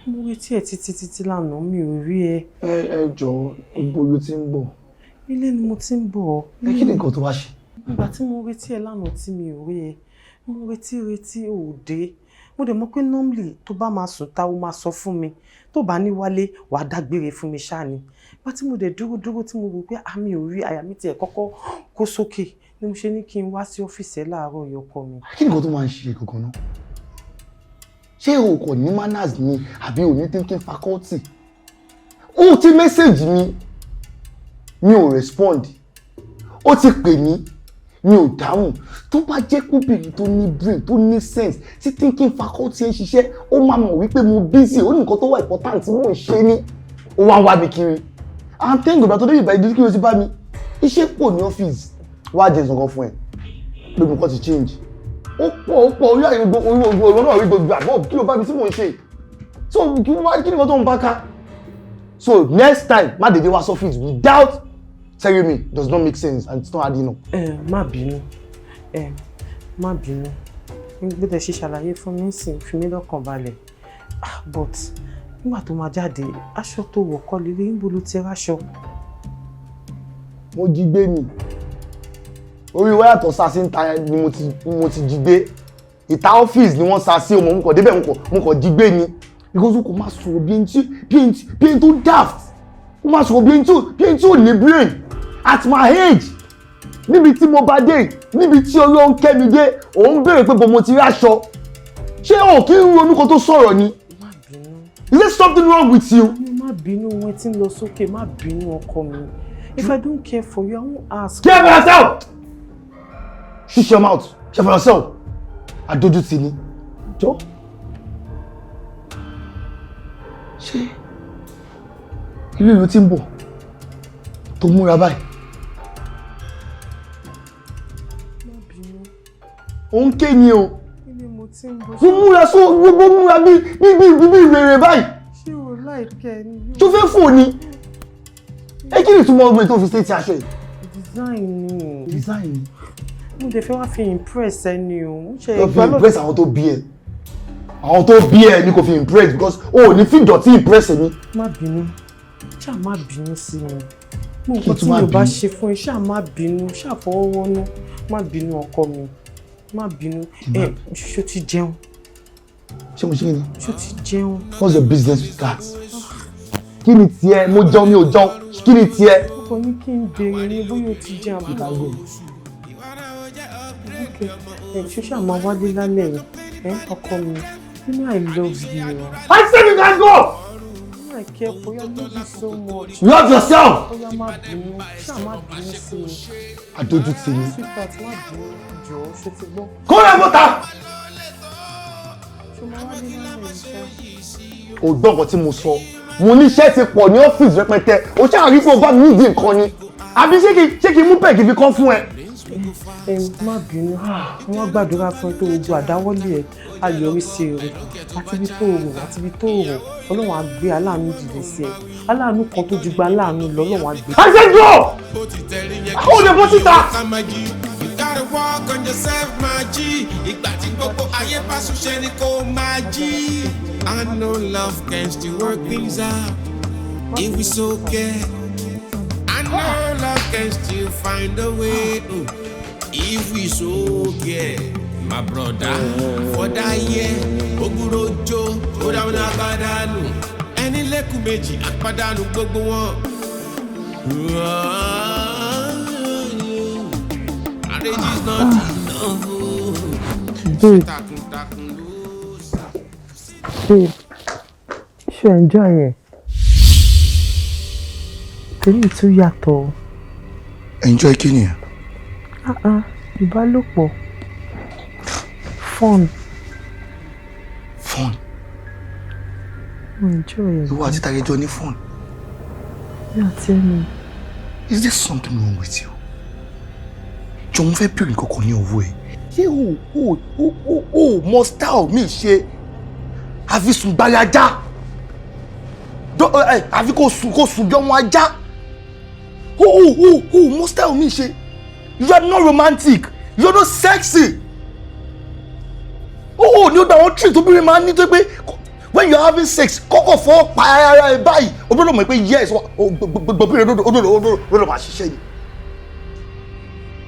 Mo retí ẹ títí títí lánàá, mi ò rí ẹ. Ẹ jọ̀ọ́, ibo ló ti ń bọ̀? Ilé ni mo ti ń bọ̀. Ẹ kí ni nǹkan tó wá ṣe? Ìgbà tí mo retí ẹ lánàá tí mi ò rí ẹ, mo retí retí, ò dé. Mo dẹ̀ mọ̀ pé normally tó bá máa sùn ta, ó máa sọ fún mi. Tó bá ní wálé, wàá dágbére fún mi ṣáà ni. Ìgbà tí mo dẹ̀ dúró dúró tí mo rò pé àmì ò rí, àyà mi tiẹ̀ kọ́kọ́ kó sókè ni mo ṣe ní kí n wá sí ọ́fíìsì ẹ láàárọ̀ yìí, ọkọ mi. Kí ni nǹkan tó máa ń ṣe kankan náà? Ṣé o kò ní manners ni àbí o ní thinking faculty? O ti message mi, mi ò respond. Ó ti pè mí, mi ò dáhùn. Tó bá jẹ́ kóbìnrin tó ní brain, tó ní sense, tí thinking faculty ń ṣiṣẹ́, ó máa mọ̀ wípé mo busy, ó ní nǹkan tó wà important tí mò ń ṣe ní. Ó wá ń wá mi kiri. And thank God tó dé ìbá ìdí kí ló ti bá mi. Iṣẹ́ pọ̀ ní ọ́fíìsì. Wá jẹ́ nǹkan fún ẹ. Gbogbo nǹkan ti change. Ó pọ̀, ó pọ̀. Orí àyè gbogbo orí gbogbo ọ̀rọ̀ náà rí gbogbo àbọ̀. Kí ló bá mi tí mò ń ṣe? So kí wá, kí ni nǹkan tó ń bá ká? So next time, má dédé wá sọ́fíìsì without telling me. Does not make sense and it's not adding up. Ẹ má bínú, ẹ má bínú. Bí tẹ ṣe ṣàlàyé fún mi sì fi mí lọ́kàn balẹ̀. Ah, but nígbà tó máa jáde, aṣọ tó wọ̀ kọ́ lélẹ̀, níbo ló ti ráṣọ? Mo jí gbé ni. Orí wáyà tó sá sí ń ta ni mo ti jí gbé. Ìta ọ́fíìsì ni wọ́n sá sí ọmọ. Mo kàn débẹ̀, mo kàn jí gbé ni, because o kò máa sọ̀rọ̀ bí ẹni tó daft. Ó máa sọ̀rọ̀ bí ẹni tí ò ní brain. At my age, níbi tí mo bá dé, níbi tí Ọlọ́run kẹ́ mi dé, òun béèrè pé bò mo ti rí aṣọ. Ṣé o kì í ronú kan tó sọ̀rọ̀ ni? Is there something wrong with you? Má bínú, wọn tí ń lọ sókè. Má bínú, ọkọ mi. If I don't care for you, I won't ask. Care for yourself! Shut your mouth. Care for yourself. Adójútì ni. Jọ. Ṣé Ìlú ìlú tí ń bọ̀ tó múra báyìí. Ó ń ké ni o. Mo múra só gbogbo múra bí bí bí bí rèrè báyìí. Ṣé o láìkẹ́ ni? Tó fẹ́ fò ni. Ẹ kí ni ìtumọ̀ ọgbẹ́ tó fi ṣe ti aṣọ yìí? Design ni. Design ni. Mo dẹ̀ fẹ́ wá fi impress ẹ ni o. Lọ fi impress àwọn tó bí ẹ. Àwọn tó bí ẹ ni kò fi impress because o ò ní fi ìdọ̀tí impress mi. Má bínú. Ṣáà má bínú sí mi. Mo nǹkan tí mi ò bá ṣe fún ẹ, ṣáà má bínú, ṣáà fọwọ́ wọ́nú. Má bínú ọkọ mi. Má bínú. Ẹ ṣó ti jẹun? Ṣé mo ṣe ni? Ṣó ti jẹun? What's your business with that? Kí ni tiẹ̀? Mo jẹun mi ò jẹun. Kí ni tiẹ̀? Mo kàn ní kí n béèrè ni bóyá o ti jẹun àbúrò. Okay. Ṣé ṣáà máa wálé lálẹ́ yìí? Ẹ ọkọ mi, you know I love you. I said you can go! You know I care for you, I love you so much. Love yourself! Bóyá má bínú, ṣáà má bínú sí mi. Adójútì ni. Sweetheart, má bínú, jọ̀ọ́, ṣe ti gbọ́. Kó rẹ̀ mọ́ta! Ṣé máa wálé lálẹ́ yìí ṣá? O gbọ́ nǹkan tí mo sọ. Mo ní iṣẹ́ ti pọ̀ ní ọ́fíìsì rẹpẹtẹ. O ṣáà rí pé o bá mi nídìí nǹkan ni. Àbí ṣé kí n mú pẹ̀gì fi kọ́ fún ẹ? Ẹ má bínú, wọ́n gbàdúrà fún ẹ tó gbogbo àdáwọ́lé ẹ á yọrí sí rere àti ibi tó rò àti ibi tó rò. Ọlọ́run á gbé aláàánú dìde sí ẹ, aláàánú kan tó ju gba aláàánú lọ, Ọlọ́run á gbé. I said go! Ó lè bọ́ síta. You gotta work on yourself, my G. Ìgbà tí gbogbo ayé bá ṣiṣẹ́ ni kò máa jí. I know love can still work things out if we so care. I know love can still find a way if we so care. My brother, for that year, Ogurojo, ó dáwọn àpàdánù. Ẹni lẹ́kùn méjì àpàdánù gbogbo wọn. Marriage is not enough. Babe, babe, ṣé o enjoy ẹ̀? Tèmi tún yàtọ̀. Enjoy kí ni? Ìbálòpọ̀. Fun. Fun. Mo enjoy ẹ̀. Ìwọ àti Tàyẹ̀jọ ní fun. Mi àti ẹni. Is there something wrong with you? Jọ̀wọ́ mo fẹ́ bèrè nǹkan kan ní ọwọ́ ẹ̀. Ṣé o mọ style mi ṣe àfi sùn gbalaja? Àfi kò sùn bí ọmọ ajá? O mọ style mi ṣe. You are not romantic. You are not sexy. O ní o gba àwọn trick tóbìnrin máa ń ní tó pé when you are having sex kọ́kọ́ fọ́ pa ara ẹ báyìí o gbọ́dọ̀ mọ̀ pé yes gbọ́dọ̀ gbọ́dọ̀ máa ṣiṣẹ́ ni.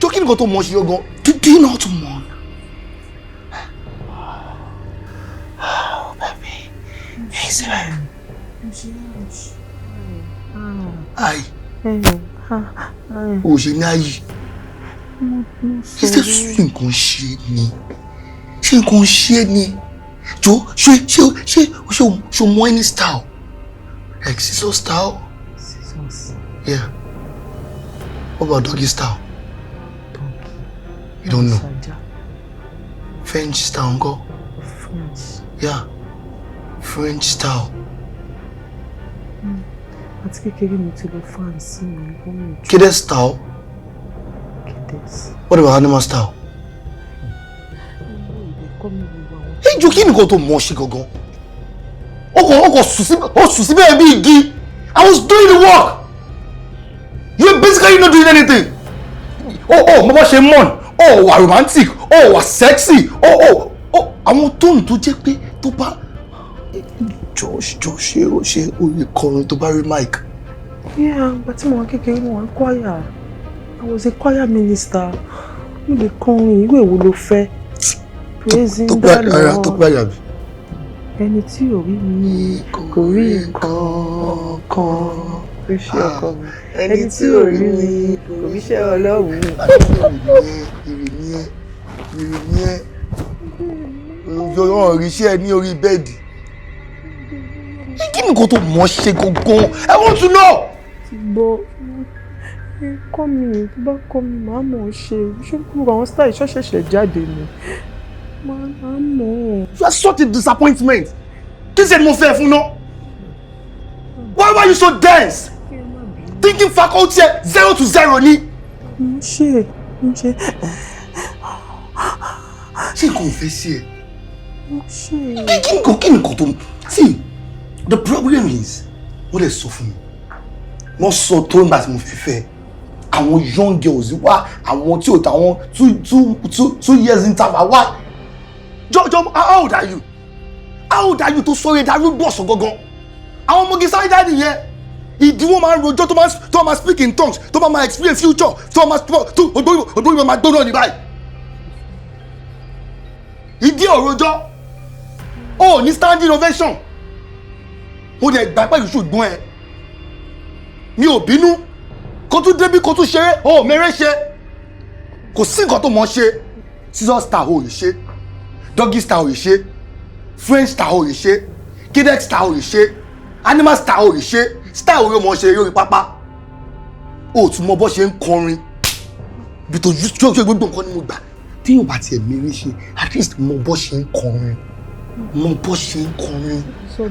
Tó kí nìkan tó mọ̀ ṣe yọ gan? Do you know how to mourn? Oh, baby. Hey, sir. Ayi. O ṣe ní ayi. Ṣé ṣe nǹkan ṣe ni? Ṣé nǹkan ṣe ni? Jọ ṣe ṣe ṣe ṣe ṣe mọ any style? Like scissors style? Scissors. Yeah. What about doggy style? You don't know. French style, uncle. French. Yeah. French style. Àti kékeré mi ti lọ France mi. Kiddes style. Kiddes. What about animal style? Ejò kí nìkan tó mọ̀ ṣe gangan? Ó sùn síbẹ̀ bí igi. I was doing the work. You're basically not doing anything. Oh, mo bá ṣe mọ̀n. Oh, wà romantic. Oh, wà sexy. Oh, àwọn tóònù tó jẹ́ pé tó bá. Jọ ṣe ó ṣe orí kọrin tó bá rí mic. Yeah, ìgbà tí mo wà kékeré mo wà ní choir. I was a choir minister. Mo lè kọrin, ìwé wo ló fẹ́? Praising the Lord. Tó pẹ́ àyàbí. Ẹni tí ò rí mi kò rí nǹkan kan. Ó ṣe ọkọ mi. Ẹni tí ò rí mi kò ríṣẹ́ Ọlọ́run. Ìrì ni ẹ́. Ọ̀rọ̀ ríṣẹ́ ní orí bẹ́ẹ̀dì. Kí ni nǹkan tó mọ̀ ṣe gangan? I want to know. Ti gbọ́, kọ́ mi, tó bá kọ́ mi, màá mọ̀ ọ́ ṣe. Ṣé gbogbo àwọn style ṣọ́ṣẹ̀ṣẹ̀ jáde ni? Màá mọ̀ ọ́. You are such a disappointment. Kí ṣe ni mo fẹ́ fún náà? Why Why are you so dense? Thinking faculty 0 to 0 ni. Mo ṣe, mo ṣe. Ṣé nǹkan ò fẹ́ sí ẹ? Mo ṣe. Kí nǹkan tó, see, the problem is, wọ́n lè sọ fún mi, wọ́n sọ tó nígbà tí mo fi fẹ́ àwọn young girls wá, àwọn tí ò tó àwọn 2 2 2 2 years interval wá. Jọ, how old are you? How old are you tó sọ̀rọ̀ ìdarúgbó ọ̀sán gangan? Àwọn ọmọge sáré jáde yẹn, ìdí wọn máa ń rojọ́, tó máa speak in tongues, tó máa explain future, tó máa tó ògbóni máa gbóná ní báyìí. Ìdí òrojọ́ ó ní standing ovation. Mo dẹ̀ gbà pẹ̀lú, ṣùgbọ́n ẹ mi ò bínú kó tún débí, kó tún ṣeré, ó mẹ́rẹ́ ṣe. Kò sí nǹkan tó mọ̀ ṣe. Scissors style ò lè ṣe, doggy style ò lè ṣe, French style ò lè ṣe, cadet style ò lè ṣe, animal style ò lè ṣe. Style wo mọ̀ ṣe lórí pápá? Ó tún mọ bó ṣe ń kọrin bí tó ṣe. Gbogbo nǹkan ni mo gbà tí yóò bá tiẹ̀ mẹ́rẹ́ ṣe, at least mọ bó ṣe ń kọrin, mọ bó ṣe ń kọrin.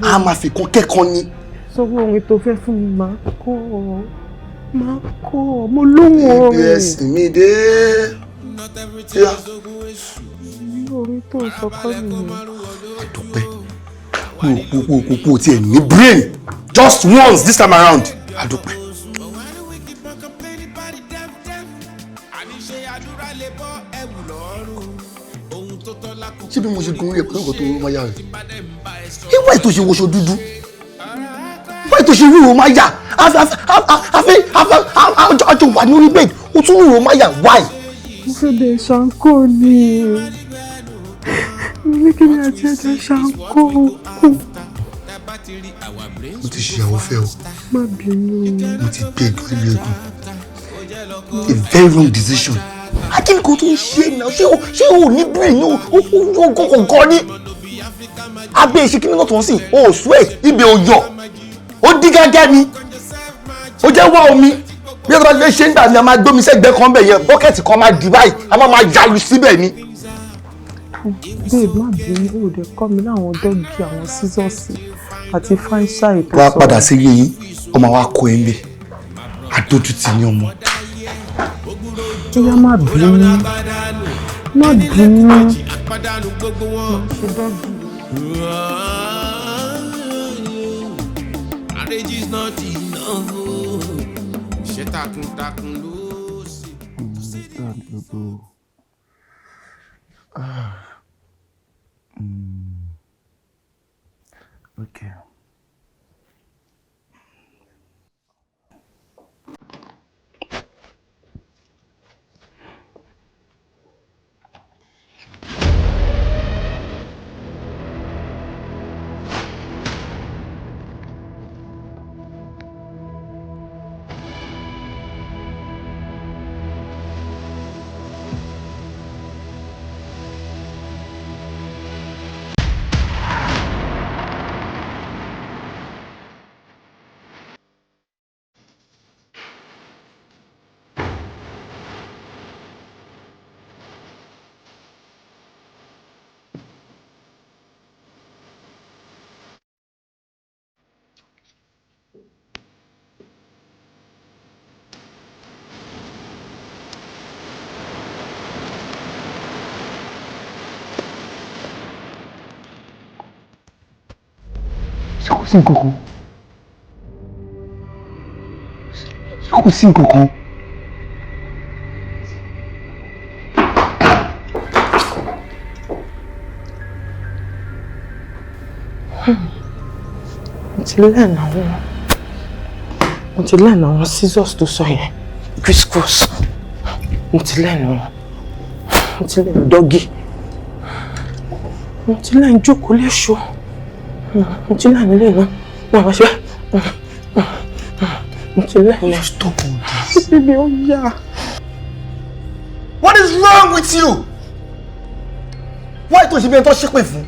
A máa fi kan kẹ́kọ̀ọ́ ni. Sọ́wọ́ orin tó fẹ́ fún mi, máa kọ́ ọ, máa kọ́ ọ. Mo lóhùn orin. Ibi ẹ̀sìn mi dé. Orin tó sọ kọ́ nìyẹn. Kò tiẹ̀ ní brain just once this time around. Adúpẹ́. Ṣé bí mo ṣe gun orí ẹ̀ pẹ̀lú nǹkan tó rú máyà rẹ̀? Ìwà ètò ṣe wọṣọ dúdú, ìwà ètò ṣe rúro máyà, àfẹ́ àjọ wà ní orí bed, ó tún rúro máyà, why? Mo fẹ́ bẹ̀ ṣàǹkó ni, mo ní kí ni àti ẹ̀jẹ̀ ṣàǹkó. Mo ti ṣìyàwó fẹ́ o. Má bínú. Mo ti gbé egun ilé egun, a very wrong decision. Akínkù tó ń ṣe náà, ṣé o ní brain ní o kò ní abẹ́ ìṣe kí ni náà tó ń sìn o sweat, ibẹ̀ ò yọ, ó dí gágá ni. Ó jẹ́ wá omi bí ẹ bá fẹ́ ṣe ń gbà ní, a máa gbómi sẹ́gbẹ́ kan bẹ̀ yẹn, bucket kan máa dì báyìí, a máa yalu síbẹ̀ ni. Babe, má bínú, ò dé kọ́ mi láwọn doggy, àwọn scissors àti fáńṣáì tó Wàá padà sí ilé yín, ọmọ wa kọ ẹ ń bẹ, adójútì ní ọmọ. Bóyá má bínú, má bínú, má ṣe doggy. Marriage is not enough. Ṣé takuntakun ló ṣe. Understand gbogbo. Ah. Okay. Ṣé kò sí nǹkan kan? Ṣé kò sí nǹkan kan? Mo ti learn àwọn scissors tó sọ yẹn, criss cross, mo ti learn wọn, mo ti learn doggy, mo ti learn jókòó léṣo, mo ti learn ilé náà, mo àwọn ṣe, mo ti learn. Stop all this. Baby, ó yá. What is wrong with you? Why tó ṣe bí ẹni tó ṣépè fún?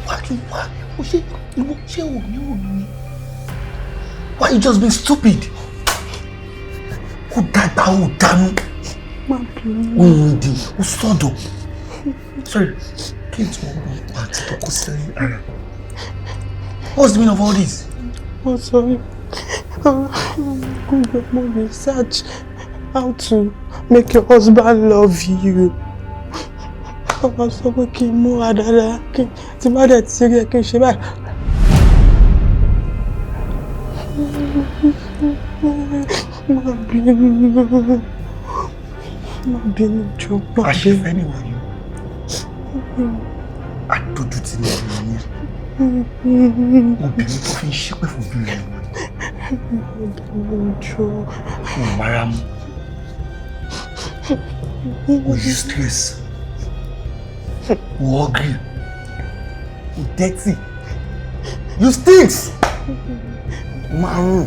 Why you why o ṣe ìwọ, ṣé o ní òní ni? Why you just being stupid? Ó dàgbà, ó dànù. Má bínú. Ó rìn dì, ó sọ̀dọ̀. Sorry, kí n tún wọ́n pa àti tọkọ sí ara? What's the meaning of all this? Wọ́n sọ wípé mo research how to make your husband love you. Wọ́n sọ pé kí n múra dáadáa, kí tí má dẹ̀ ti rí ẹ kí n ṣe báyìí. Má bínú, má bínú jọ̀ọ́, má bínú. Àṣefẹ́ ni wọ́n yóò. Adójútì ni obìnrin yẹn. Obìnrin tó fi ń ṣépè fún obìnrin wọn. Jọ̀ọ́. O mara mu. O useless. O ugly. O dirty. You stinks. O máa rùn.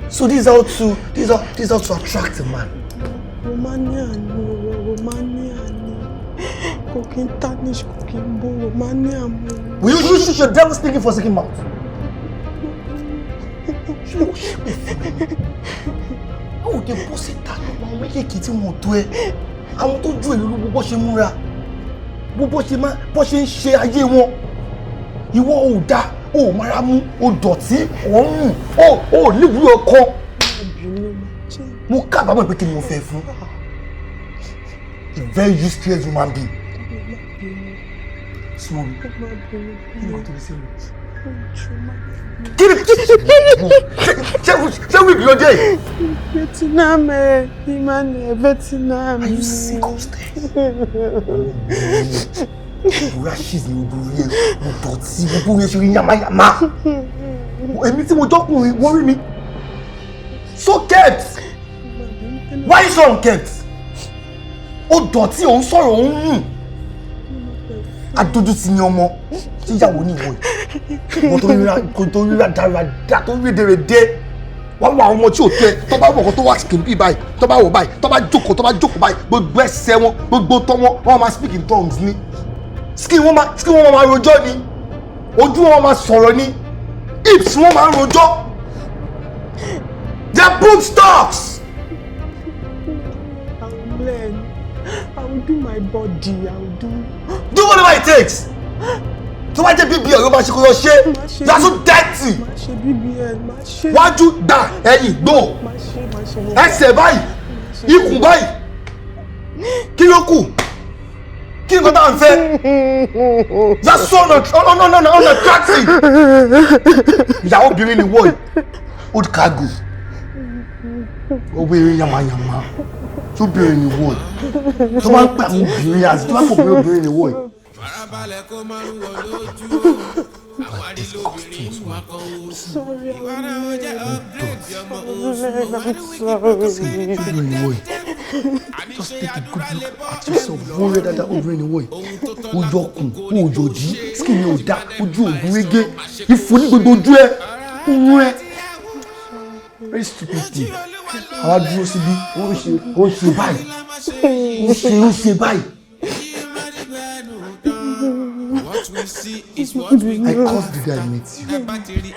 So this is how to attract a man. Romania ni ọ̀rọ̀ Romania ni kò kí n tarnish, kò kí n bó Romania mu. Will you shoot your devil speaking for second mouth? Ṣé o ṣe pé fún mi? Báwo de bó síta lọ́wọ́ àwọn méjèèjì tí wọ́n tó ẹ? Àwọn tó ju èlò gbogbo ṣe múra, gbogbo ṣe máa bó ṣe ń ṣe ayé wọn. Ìwọ ò dá, ò mara mú, ò dọ̀tí, ò ń rùn, ò níwúlò kan. Mo kábàámọ̀ pé kí ni mo fẹ́ fún? A very useless human being. Small. Kí ni wọ́n tó lè ṣe mi? Kí ni ṣé wíìgì ló dé yìí? Vietnam ẹ, Emmanuel, Vietnam. Are you sick upstairs? Rashes ni ojú rí ẹ, mo dọ̀tí, gbogbo yẹn ṣe rí yamayama. Èmi tí mo jọ́kùnrin, wọ́n rí mi. So kept. Why you so unkept? Ó dọ̀tí, òun sọ̀rọ̀, òun rùn. Adójútì ni ọmọ tíyàwó ní ìwọ yìí. Ìwọ tó ríra dáradára tó rí rederede. Wọ́n wọ àwọn ọmọ tí ò tẹ, tó bá wọ̀ kó tó wà kìmpì báyìí, tó bá wọ̀ báyìí, tó bá jókòó báyìí, gbogbo ẹsẹ̀ wọn, gbogbo tọ́ wọn, wọ́n máa speak in tongues ni. Skin wọn máa rojọ́ ni. Ojú wọn máa sọ̀rọ̀ ni. Hips wọn máa rojọ́. They are boom stocks. I will learn. I will do my body. I will do. Do whatever it takes. Tó bá jẹ́ BBL ló máa ṣe kó lọ ṣe. You are so dirty. Má ṣe BBL, má ṣe. Wájú gbà ẹ̀yìn gbò. Ẹsẹ̀ báyìí, ikùn báyìí. Kí ló kù? Kí nǹkan tá à ń fẹ́? You are so unattractive. Ìyàwó obìnrin ni wọ́ọ̀yì. Old cargo. Owó eré yamayama. Tóbìnrin ni wọ́ọ̀yì. Tó bá ń pè àwọn obìnrin àti tó bá ń pè obìnrin obìnrin ni wọ́ọ̀yì. Farabalẹ̀ kó má rú wọn lójú o. Àwárí lóbìnrin wà kọ́ oṣù. Ìwà náà ó jẹ́ upgrade ọmọ oṣù. Obìnrin ni wọ́ọ̀yì. Just take a good look at yourself. Wọ́n rí dáadáa obìnrin ni wọ́ọ̀yì. Ó yọkùn, ó yọ̀dí, skin ni ò dá, ojú ògùn régé. Ìfò ní gbogbo ojú ẹ, òun ẹ. Very stupid thing. Àwa dúró síbí, ó ń ṣe báyìí. Ó ń ṣe báyìí. What we see is what we I caused the guy met you.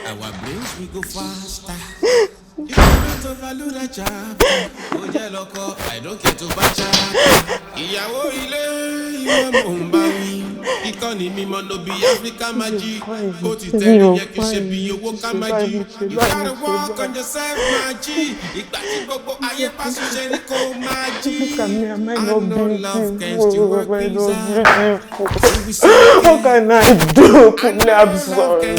Our brains we go faster. You don't overload a chap. Ó jẹ́ lọ́kọ, I don't care to bá chap. Ìyàwó ilé ìwọ mò ń bá wí. Ìkànnì mímọ́ ló bí Áfíríkà máa jí. Ó ti tẹ̀lé yẹ kí ṣe bí owó ká máa jí. You gotta work on yourself máa jí. Ìgbà tí gbogbo ayé bá ṣiṣẹ́ ni kò máa jí. Look at me, am I I not know love can still work beautiful? Am I things not out. beautiful? What can I do? Kunle, I'm sorry.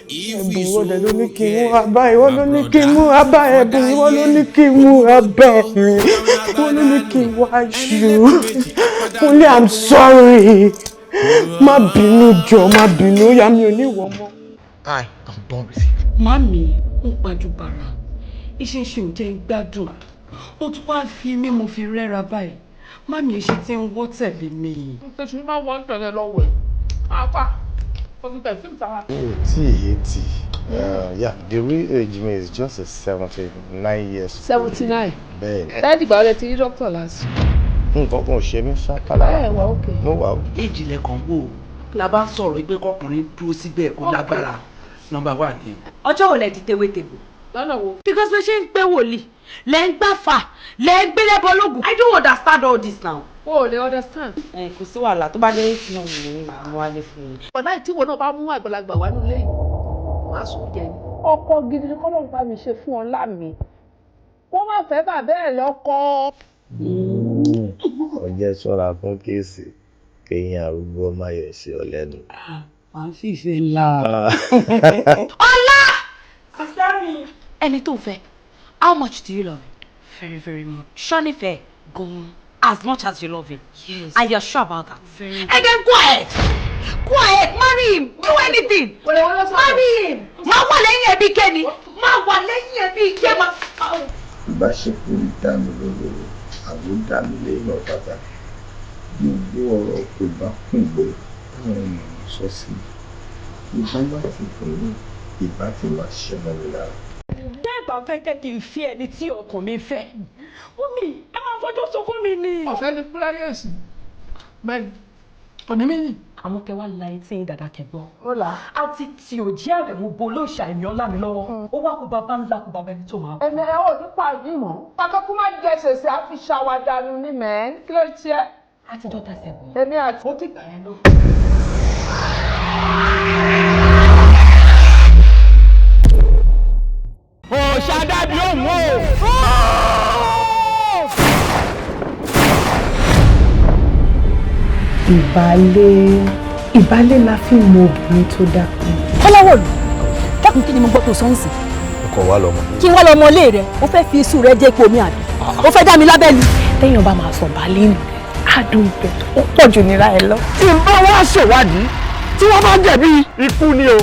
Ẹ̀bùn ìwọ dẹ̀ ló ní kí n múra báyìí, ìwọ ló ní kí n múra báyìí, ẹ̀bùn ìwọ ló ní kí n múra báyìí, ìwọ ló ní kí n wá ṣu. Kunle, I'm sorry. Má bínú jọ̀ọ́, má bínú, ó yá mi ò ní ìwọ mọ́. I am done with you. Màmí ń pajúbàrà, ìṣinṣin ò jẹ́ ń gbádùn. Ó tún wá fi mí mo fi rẹ́ra báyìí. Màmí ṣe ti ń wọ́ tẹ̀lé mi. Tẹ̀sí máa wọ́n tẹ̀lé lọ́wọ́ ẹ̀. Apá, ó fi perfume sára. Tí 80. Yeah, the real age me is just a 79 years. 79. Bẹ́ẹ̀ni. Dáàdì gbà ọ́ lẹ ti rí dókítà last. Nǹkan kan ò ṣe mí ṣákálá. Ẹ wà ókè. Mo wà ó. Èjì lẹ́kàn wò ó. La bá ń sọ̀rọ̀ pé kọkùnrin dúró síbẹ̀ kó lágbára. Nọ́mbà wà ní. Ọjọ́ wo lẹ ti tewé tebò? Lọ́nà wo? Because bó ṣe ń gbé wòlíì, lẹ́ ń gbàfà, lẹ́ ń gbélébọ lóògùn. I don't understand all this now. O ò lè understand. Ẹ kò sí wàhálà, tó bá dé eight náà ni màá mú wálé fún yín. Ọ̀nà tí ìwọ náà bá mú àgbàlagbà wá nílé yìí, màá sùn jẹ ni. Ọkọ gidi ni kọ́lọ́run bá mi ṣe fún ọlá mi. Wọ́n má fẹ́ bàbá ẹ̀ lọ́kọ. Ọjẹ́ ṣọ́ra fún kéèsì kéyìn arúgbó má yọ̀ sí ọ lẹ́nu. Màá fìfẹ́ ńlá. Ọlá! Sister mi. Ẹni tó fẹ́, how much do you love him? Very, very much. Ṣọ́ nífẹ̀ẹ́ gan-an. As much as you love him? Yes. And you're sure about that? Very. And then go ahead. Go ahead, marry him. Do anything. Marry him. Má wà lẹ́yìn ẹbí kẹ́ni. Má wà lẹ́yìn ẹbí kẹ́ ma. Ìbáṣepọ̀ dá mi lóró, àbó dá mi léèyàn pàtàkì. Gbogbo ọ̀rọ̀ kò bá kùn gbé táwọn èèyàn sọ sí i. Ìbá má ti dùn mí, ìbá ti máa ṣe mọ́ mi lára. Bẹ́ẹ̀ bá fẹ́ jẹ́ kí n fi ẹni tí ọkàn mi fẹ́. Mummy, ẹ máa fọjọ́ sunkún mi ni. Ọ̀fẹ́ ni fúláyẹ̀sì. Bẹ́ẹ̀ni, kò ní mí yìn. Àwọn kẹ wá la etí yín dàda kẹgbọ́. Ó là. Àti tí ò jẹ́ àrẹ̀mú bo lóòṣà ẹ̀mí ọlá mi lọ́wọ́. Ó wá kó bàbá ńlá kó bàbá ẹni tó máa. Ẹ̀mí ẹ̀ ò ní pa yìí mọ́. Akọ́kọ́ má jẹ ṣèṣe àfi ṣàwádànù ní mẹ́ẹ́n. Kí ló ṣe é? Àti dọ́tà sẹ́gun. Èmi àti. Ó dìgbà yẹn lọ. Òòṣà dàbí òun o. Ìbálé, ìbálé la fi mọ obìnrin tó dákun. Kọ́láwọ̀lù, dákun, kí ni mo gbọ́ tó sọ ń sìn? Ọkọ̀ wa lọ́mọ. Kí n wá lọ mọ ilé rẹ, o fẹ́ fi iṣu rẹ jẹ́ epo mi àbí? O fẹ́ dá mi lábẹ́ ni? Téèyàn bá máa sọ bálé nù, adùn ibẹ̀ ó pọ̀ jù nira ẹ lọ. Tí n bá wá ṣèwádìí tí wọ́n bá jẹ̀bi, ikú ni o.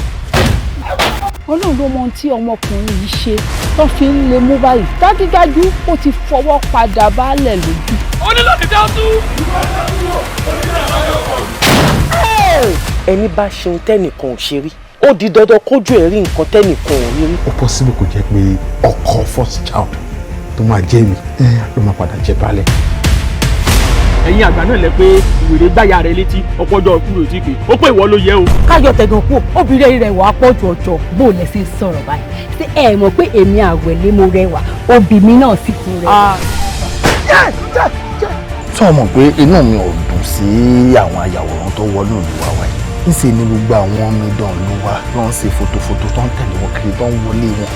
Ọlọ́run ló mọ ohun tí ọmọkùnrin yìí ṣe tó fi ń lè mú báyìí. Dájúdájú, ó ti fọwọ́ padà baálẹ̀ lójú. Ó ní láti dá tú. Ẹni bá ṣeun tẹ́nìkan ò ṣe rí, ó di dandan kójú ẹ̀ rí nǹkan tẹ́nìkan ò rí rí. Ó possible kò jẹ́ pé ọkọ first child tó máa jẹ́ mi ló máa padà jẹ baálẹ̀. Ẹ̀yin àgbà náà lẹ pé wèrè gbáya rẹ létí ọpọjọ kúrò tí pé ó pé ìwọ ló yẹ o. Káyọ̀ tẹ̀gàn kú, obìnrin rẹ̀ wà á pọ̀ jù ọjọ́. Bó lẹ ṣe ń sọ̀rọ̀ báyìí? Ṣé ẹ mọ̀ pé èmi àwẹ̀lé mo rẹwà, obì mi náà sì tún rẹwà? Sọ mọ̀ pé inú mi ò dùn sí àwọn ayàwòrán tó wọnú ìlú wa wáyé. Ńṣe ni gbogbo àwọn omidan ìlú wa ló ń ṣe fòtòfòtò tó ń tẹ̀lé wọn kiri, tó ń wọlé wọn.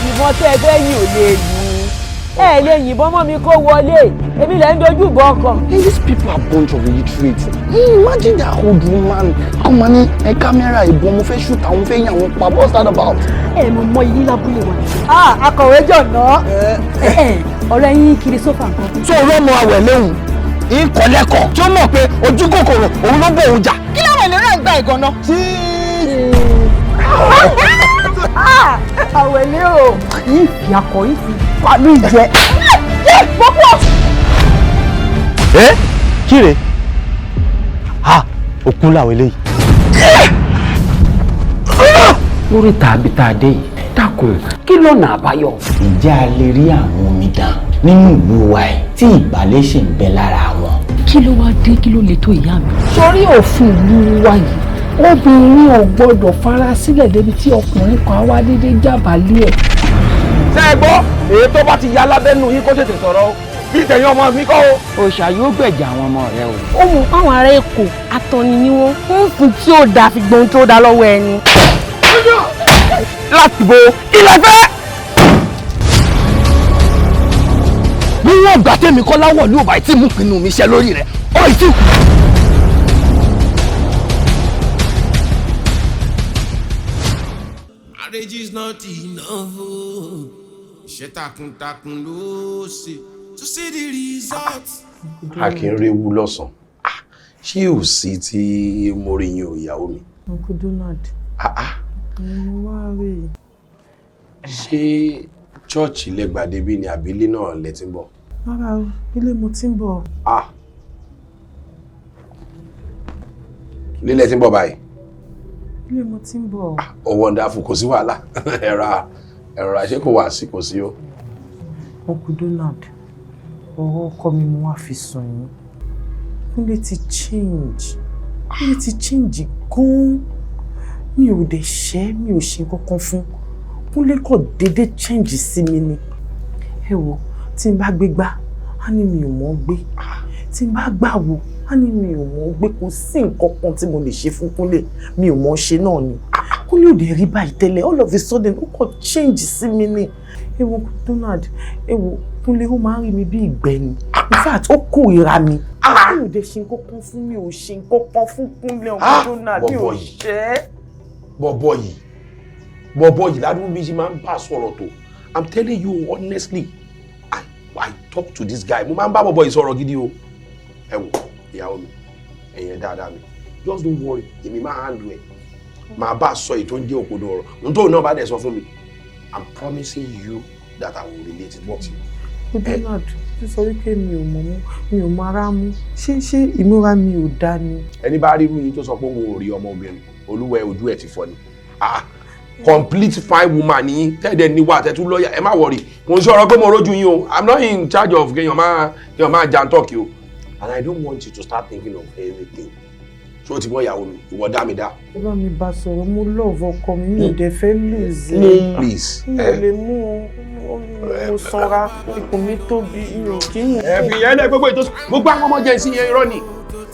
Ìbọn tẹ́ ẹ fẹ́ yìn ò lè yìn, ẹ lè yìnbọn mọ́ mi kó wọlé, èmi lẹ́ ń dojú bọ ọkàn. These people are bunch of illiterate. Hey, imagine that old woman kọ́ máa ní ẹ kámẹ́rà ìbọn, mo fẹ́ shoot àwọn, fẹ́ yàn àwọn pa. What's that about? Ẹ mọ̀ mọ ilé lábúlé wa. Ah, akọ̀wé jọ̀nà. Ọ̀rẹ́ yín kiri sófà nǹkan. Tó rọ́mọ àwẹ̀ léhùn ìkọ̀lẹ́kọ̀ tí ó mọ̀ pé ojú kòkòrò òun ló bò òun jà. Kí làwọn ènìyàn ń gba ìgànná? Àwẹ̀lé o. Yìí fi akọ yìí fi pàlú ìjẹ. Yé gbogbo. Ẹ kíre ha, òkú làwọn eléyìí. Lórí tàbí tá a dé yìí, dákun, kí lọ́nà àbáyọ? Ǹjẹ́ a lè rí àwọn omidan nínú ìlú wa ẹ̀ tí ìbálẹ̀ ṣì ń bẹ lára wọn? Kí ló wá dé? Kí ló lè tó ìyá mi? Sórí òfin ìlú wa yìí, obìnrin ò gbọdọ̀ fara sílẹ̀ débi tí ọkùnrin kan á wá déédéé jábàálẹ̀ ẹ̀. Ṣé ẹ gbọ́, èyí tó bá ti ya lábẹ́nu yín kó tètè sọ̀rọ̀ o, bí tẹ̀yìn ọmọ mi kọ́ o. Òòṣà yóò gbẹ̀jà àwọn ọmọ rẹ o. Ó mọ̀ páwọn ará Èkó atọ́ni ni wọ́n ń fún tí ò dáa fi gbóhun tó dáa lọ́wọ́ ẹni. Láti bo ilẹ̀ fẹ́. Níwọ̀n ìgbà tèmi kọ́ láwọ̀ ní òbá tí mú pinnu mi ṣe lórí rẹ̀ ọ̀ ìtì kù. Marriage is not enough o. Iṣẹ́ takuntakun ló ṣe to see the results. A kì í réwu lọ́sàn-án. Ṣé ò sí tí mo rí yín o, ìyàwó mi? Uncle Donald. Mo wá rí i. Ṣé chọ́ọ̀chì lẹ́gbàdé bí ni àbílẹ̀ náà lẹ ti ń bọ̀? Rárá o, ilé mo ti ń bọ̀. Ah. Ilé lẹ ti ń bọ̀ báyìí? Ilé mo ti ń bọ̀. Ó wonderful, kò sí wàhálà. Ẹ̀rọ ẹ̀rọ àṣẹ kò wá sí, kò sí o. Uncle Donald, ọ̀rọ̀ ọkọ mi mo wá fi sùn yín. Kúnlé ti change. Kúnlé ti change gan-an. Mi ò dẹ̀ ṣẹ́, mi ò ṣe kankan fún. Kúnlé kò déédéé change sí mi ni. Ẹ wo, tí n bá gbé gbá, Á ní mi ò mọ̀ gbé. Tí n bá gbàwó, á ní mi ò mọ̀ gbé. Kò sí nǹkan kan tí mo lè ṣe fún Kúnlé, mi ò mọ̀ ṣe náà ni. Kúnlé ò dé rí báyìí tẹ́lẹ̀, all of a sudden ó kàn change sí mi ni. Ewo Donald, ewo Kúnlé, ó máa ń rí mi bí ìgbẹ́ ni. In fact, ó kórìíra mi. Mi ò dé ṣe nǹkan kan fún, mi ò ṣe nǹkan kan fún Kúnlé, ọmọ Donald, mi ò ṣe é. Bọ̀bọ̀ yìí ládùúgbò bí ṣe máa ń bá sọ̀rọ̀ tó. I'm telling you honestly, I talk to this guy. Mo máa ń bá bọ̀bọ̀ yìí sọ̀rọ̀ gidi o. Ẹ wò, ìyàwó mi, ẹ̀yẹn dáadáa mi, just don't worry, èmi máa handle ẹ̀. Màá bá a sọ èyí tó ń jẹ́ òkodo ọ̀rọ̀. Ohun tóun náà bá dẹ̀ sọ fún mi, I'm promising you that I will relate it with you. Donald tó sọ wípé mi ò mọ̀ mú, mi ò mọ ara mú, ṣé ìmúra mi ò dáa ni? Ẹni bá rí irú yín tó sọ pé òun ò rí ọmọbìnrin, olúwẹ̀ ojú ẹ̀ ti fọ́ ni. Ah, complete fine woman ni tẹ́ẹ̀dẹ̀ níwà tẹ́tú lọ́ọ̀yà. Ẹ má worry, kò ń sọ̀rọ̀ pé mo rójú yín o. I'm not in charge of kéèyàn máa jan talk o, and I don't want you to start thinking of anything. Ṣé o ti gbọ́, ìyàwó mi? Ìwọ dá mi dá. Ẹ bá mi bá sọ̀rọ̀, mo love ọkọ mi, mi ò dẹ̀ fẹ́ lose ẹ. Please. Mi ò lè mú un, mo sanra, ikùn mi tóbi, mi ò kí ń. Ẹ fi yẹn lẹ. Gbogbo ètò, gbogbo àwọn ọmọ jẹ sí yẹn, irọ́ ni.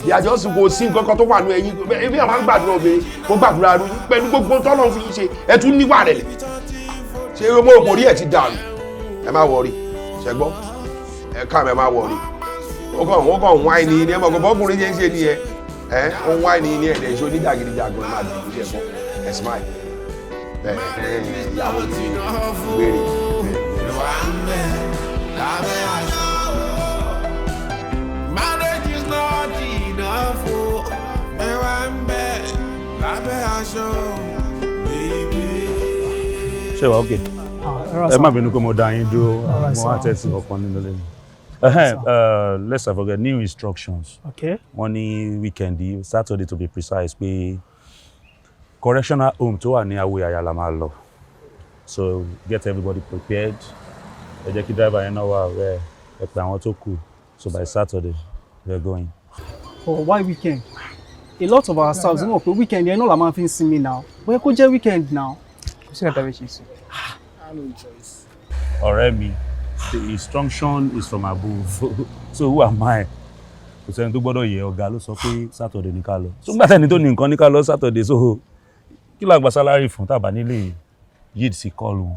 Ìyàjọ́ sì kò sí nǹkan kan tó wà nù ẹ̀yìn. Ebi àwọn gbàdúrà obìnrin kó gbàdúrà rú pẹ̀lú gbogbo tọ́lọ́ fi ṣe. Ẹ tún níwà rẹ̀ lẹ̀. Ṣé mo rò pé orí ẹ̀ ti dànù? Ẹ má worry, ṣẹ gbọ́? Ẹ ká mi, ẹ má worry. Ó kàn wáìnì ní ẹ mọ̀ kó bọ́kùnrin ṣe ń ṣe nìyẹn. Ẹ ó ń wáìnì ní ẹ̀dẹ̀ ìṣó oníjàgídíjàgan. Ẹ má dìbò, ṣe gbọ́? Ẹ smile. Ẹ ẹ ìyàwó mi gbére. Marriage is not enough o. Ẹ wá ń bẹ lábẹ́ aṣọ, baby. Ṣé wàá okay? Ẹ má bínú pé mo dá yín dúró, mo wá tẹ̀sí ọ̀kan nínú ilé mi. Let's not forget new instructions. Okay. Wọ́n ní weekend yìí, Saturday to be precise, pé correctional home tó wà ní Awoyaya la máa lọ. So get everybody prepared. Ẹ jẹ́ kí driver yẹn náà wà aware, ẹ pè àwọn tó kù. So by Saturday, we are going. But why weekend? A lot of our staffs mọ̀ pé weekend yẹn náà la máa fi ń sinmi now. Bóyá kó jẹ́ weekend now. Kò sí ìrètí ṣe sí. Ọ̀rẹ́ mi, the instruction is from above, so who am I? Kò sẹ́ni tó gbọ́dọ̀ yẹ. Ọ̀gá ló sọ pé Saturday ní ká lọ. So nígbà tẹ́ni tó ní nǹkan ní ká lọ Saturday, so kí la gba salary fún tàbá nílé yìí sí kọlù wọn?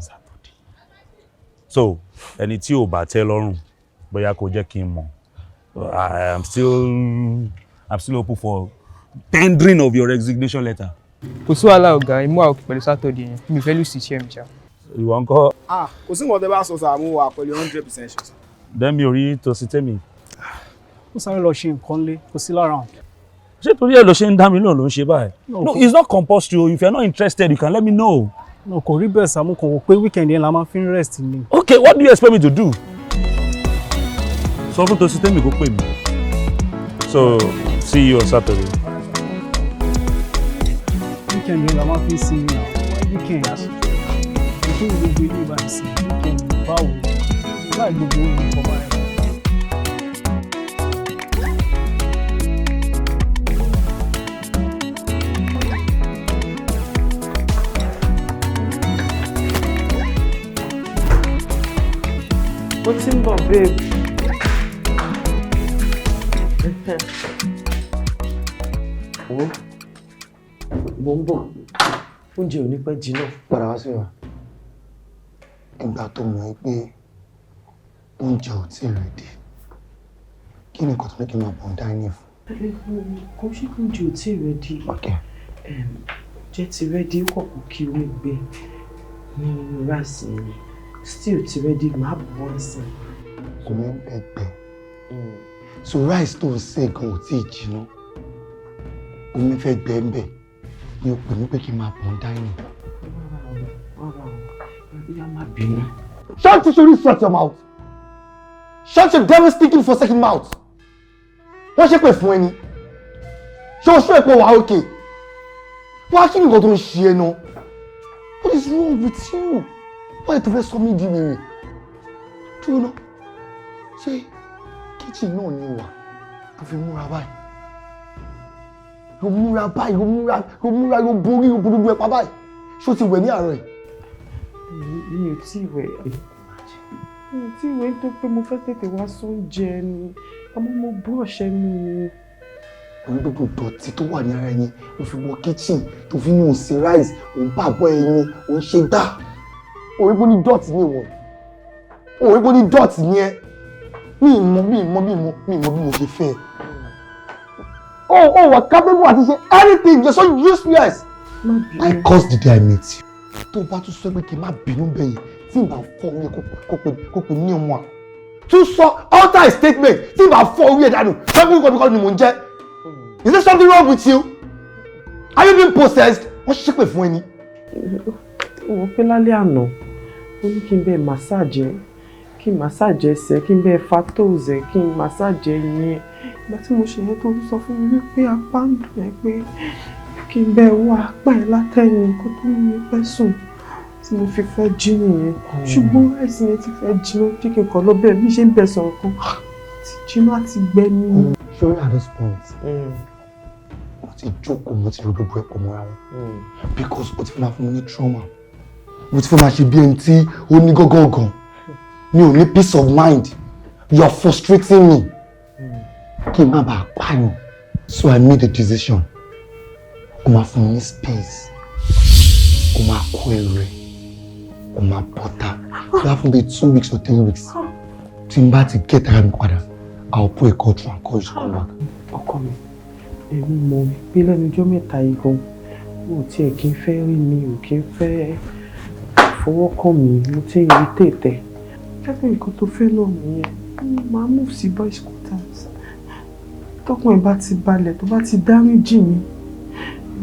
So ẹni tí ò bá tẹ́ lọ́rùn, bóyá kó jẹ́ kí n mọ̀. I am still open for tendering of your resignation letter. Kò sí wàhálà ọ̀gá, ìmú àwọn pẹ̀lú Saturday yẹn, mi ò fẹ́ lose iṣẹ́ mi ṣá. Ìwọ ńkọ́? Ah, kò sí nǹkan tẹ́ bá sọ sáà, mo wà pẹ̀lú 100% sure. Dẹ́mi orí tòsí tèmi. Ó sáré lọ ṣe nǹkan lé, kò sí lára wọn. Ṣé torí ẹ ló ṣe ń dá mi lóhùn ló ń ṣe báyìí? No, it's not compulsory. If you're not interested, you can let me know. No, kò rí bẹ́ẹ̀ sá, mo kàn wò pé weekend yẹn la máa fi ń rest ni. Okay, what do you expect me to do? Sọ fún Tosi tèmi kó pè mí. So see you on Saturday. Weekend yẹn la máa fi ń sinmi now. Why weekend? Ìpín gbogbo ilé ìbá sí weekend báwo? Láì gbogbo olùkọ́ báyìí. Mo ti ń bọ̀, babe. Wo, mo ń bọ̀, oúnjẹ ò ní pẹ́ jiná. Padà wá sí wa. Ìgbà tó mọ̀ ẹ́ pé oúnjẹ ò tí ì ready, kí ni nǹkan tó ní kí n máa bọ̀ dání fún? Kò ṣe pé oúnjẹ ò tí ì ready. Jẹ́ ti ready, ó kọ̀ kó kí omi gbẹ nínú rice yẹn. Stew ti ready, máa bù wọ́n sí. Omi ń bẹ gbẹ. So rice tó ń sè gan ò tí ì jiná. Omi fẹ́ gbẹ ń bẹ̀. Ni o pè mí pé kí n máa bọ̀ dání. Rárá o, bóyá má bínú. Shut your shut your mouth. Shut your devil speaking for second mouth. Wọ́n ṣépè fún ẹni. Ṣé o ṣú ẹ̀ pé wàá òkè? Wá, kí ni nǹkan tó ń ṣe ẹ náà? What is wrong with you? Why tó fẹ́ sọ mí di wèrè? Dúró náà. Ṣé kitchen náà ni wà tó fi múra báyìí? Ló múra báyìí, ló múra, ló múra, ló borí, ló gbogbo ẹ̀ pa báyìí. Ṣé o ti wẹ̀ ní àárọ̀ yìí? Mi ò tí ì wẹ̀. Mi tí ìwé tó pé mo fẹ́ tètè wá sóúnjẹ ni, àmọ́ mo brush ẹnu mi. Òun gbogbo ìdọ̀tí tó wà ní ara ẹyin ló fi wọ kitchen, tó fi ní òun ṣe rice, òun bàbọ̀ ẹyin, òun ṣe gbá. Orí bó ní dọ̀tí ní ìwọ̀n. Orí bó ní dọ̀tí ní ẹ. Mi ì mọ, mi ì mọ, mi ì mọ, mi ì mọ bí mo ṣe fẹ́ ẹ. Oh, wà capable àti ṣe anything. You're so useless. I curse the day I met you. Tó o bá tún sọ pé kí n má bínú bẹ́yẹn, tí n bá fọ́ orí ẹ kó pe ní ọmọ à. Tún sọ alter a statement, tí n bá fọ́ orí ẹ̀ dànù, sẹ́kùn kọ́ ni mò ń jẹ́. Is there something wrong with you? Are you being possessed? Wọ́n ṣépè fún ẹni. Ó pé lálẹ́ àná, ó ní kí n bẹ́ẹ̀ massage ẹ, kí n massage ẹsẹ̀, kí n bẹ́ẹ̀ fa toes ẹ, kí n massage ẹ̀yìn ẹ. Ìgbà tí mo ṣe yẹn tó ń sọ fún mi wípé apá ń dùn ẹ́, pé kí n bẹ́ẹ̀ wá apá ẹ látẹ̀yìn kó tó mú mi pẹ́ sùn tí mo fi fẹ́ jí nìyẹn. Ṣùgbọ́n ẹ̀sìn yẹn ti fẹ́ jiná, bí kí n kàn lọ bẹ́ẹ̀ bí ṣe ń bẹ̀ sọ̀rọ̀ kan ti jiná ti gbẹ mí. Sorry, at this point, mo ti jókòó, mo ti ro gbogbo ẹ̀pọ̀ mọ́ra wọn because o ti fẹ́ máa fún mi ní trauma. Mo ti fẹ́ máa ṣe bí ẹni tí ó ní gángan. Mi ò ní peace of mind. You are frustrating me. Kí n má bàa pààyàn. So I made a decision. O máa fún mi ní space. O máa kó ẹrù rẹ̀. O máa bọ́ta. Bá fún bíi 2 weeks or 3 weeks. Tí n bá ti get ara mi padà, I will put a call through and call you to come back. Ọkọ mi, èmi mọ̀ pé lẹ́nu ọjọ́ mẹ́ta yìí gan, o ò tiẹ̀ kí n fẹ́ rí mi, ò kí n fẹ́ fọwọ́ kàn mí, mo ti ń irritate ẹ. Kẹ́kọ̀ọ́ nǹkan tó fẹ́ náà nìyẹn. Màá move sí boys quarters. Tọkùn ẹ̀ bá ti balẹ̀, tó bá ti dáríjì mí,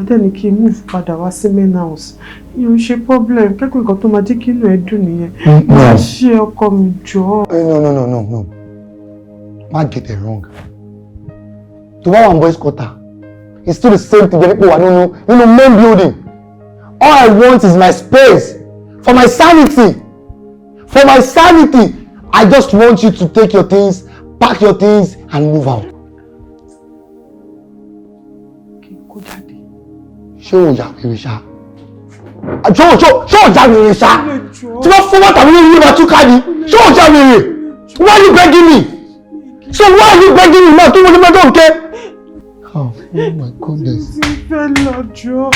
dẹ̀ ní kí n move padà wá sí main house. Ìyẹn ò ṣe problem. Kẹ́kọ̀ọ́ nǹkan tó máa jẹ́ kí inú ẹ dùn nìyẹn. Má ṣe, ọkọ mi, jọ̀ọ́. No, no, no, no, no. Má get it wrong. Tó bá wà ní boys quarter, it's still the same thing jẹ́ pé wà nínú main building. All I want is my space for my sanity. For my sanity, I just want you to take your things, pack your things and move out. Kí n kó jáde? Ṣé o yà wèrè ṣá? Ṣé o yà wèrè ṣá? Tí wọ́n fún bàtà mi ní ìlú túká ni, ṣé o yà wèrè? Why are you begging me? So why are you begging me now? Kí mo ní mọ́tò òkè? Oh, oh my goodness. Ti fẹ́ lọ, jọ̀ọ́.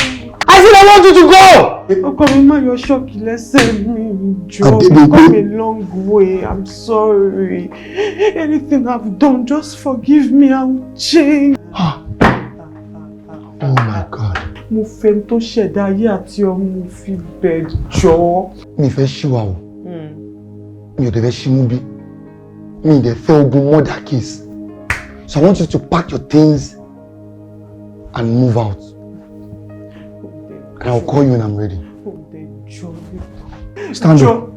I said I want you to go. Ọkọ mi, má yọ ṣọ́ọ̀kì lẹ́sẹ̀ mi, jọ̀ọ́. Adébímpé. You've come a long way. I'm sorry. Anything I've done, just forgive me. I will change. Oh my God. Mo fẹ́ tó ṣẹ̀dá ayé àti ọmọ, mo fi bẹ̀, jọ̀ọ́. Mi fẹ́ ṣíwà o. Mi ò dẹ̀ fẹ́ ṣímú bí. Mi ò dẹ̀ fẹ́ ogun murder case. So I want you to pack your things and move out. And I will call you when I'm ready. Stand up.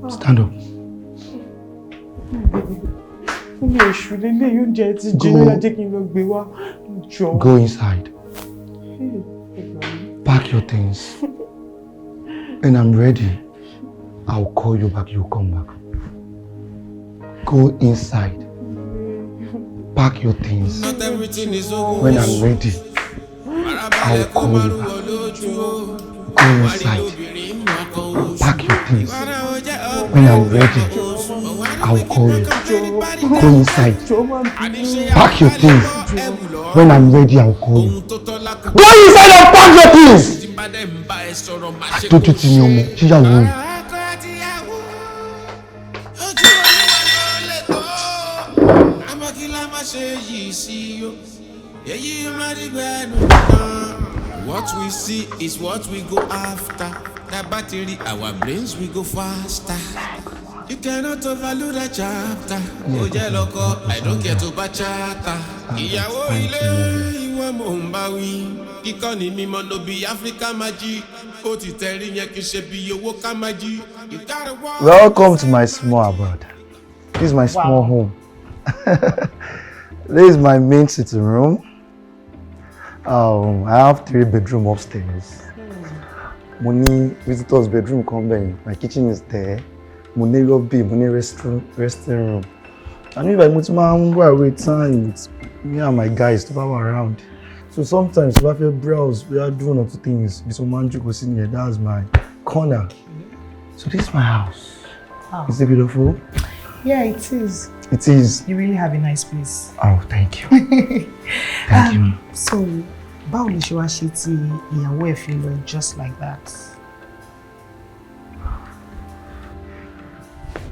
Stand up. Fún mi, èṣù lélẹ̀, oúnjẹ ti jiná, Go. jẹ́ kí n lọ gbé wá. Jọ̀ọ́. Go inside. Pack your things. When I'm ready, I'll call you back. You'll come back. Go inside. Pack your things. Not everything is ogun. When I'm ready, I'll call you back. Go inside. Pack your things. When I'm ready, I'll call you. Go inside. Pack your things. When I'm ready, I'll call you. Go inside and pack your things. Àtójú ti ní ọmọ ṣíyàwó rẹ̀. Àmọ́ kí la má ṣe yìí sí o, èyí má dìgbà ẹnu kan. What we see is what we go after. Tá bá ti rí, our brains we go faster. You cannot overlook that chapter. Ó jẹ́ lọ́kọ, I don't care tó bá chata. Ìyàwó ilé ìwọ mò ń bá wí. Kíkọ́ ni mímọ́ ló bí Áfíríkà máa jí. Ó ti tẹ̀rí yẹn kì í ṣe bí owó ká máa jí. You gotta work. Welcome to my small abode. This is my small home. This is my main sitting room. I have three bedroom upstairs. Mo ní visitors bedroom kan bẹ́yẹn. My kitchen is there. Mo ní lobby, mo ní resting room. And if I mo ti máa ń wá away time with me and my guys tó bá wà around. So sometimes tí bá fẹ́ browse, we are doing one or two things. Bí mo máa ń jókòó sí nìyẹn, that's my corner. So this is my house. Wow. Is it beautiful? Yeah, it is. It is. You really have a nice place. Oh, thank you. Thank you. So, báwo lè ṣe wá ṣe tí ìyàwó ẹ̀ fi lọ just like that?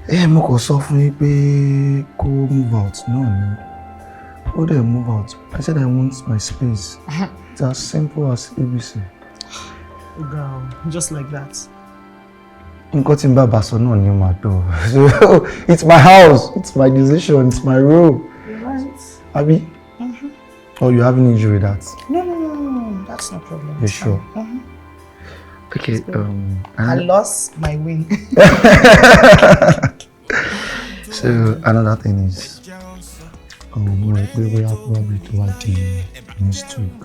Ẹ mo kàn sọ fún yín pé kó move out náà ni. Ó dẹ̀ move out. I said I want my space. It's as simple as ABC. Oh, girl, just like that. Nǹkan tí n bá bá sọ náà ni ó máa gbọ́. So it's my house, it's my decision, it's my role. You're right. Abi? Mm-hmm. Oh, you have an issue with that? No, that's no problem. You sure? Mm-hmm. Okay. I lost my win. So another thing is, mo rò pé bóyá probably tó bá di next week,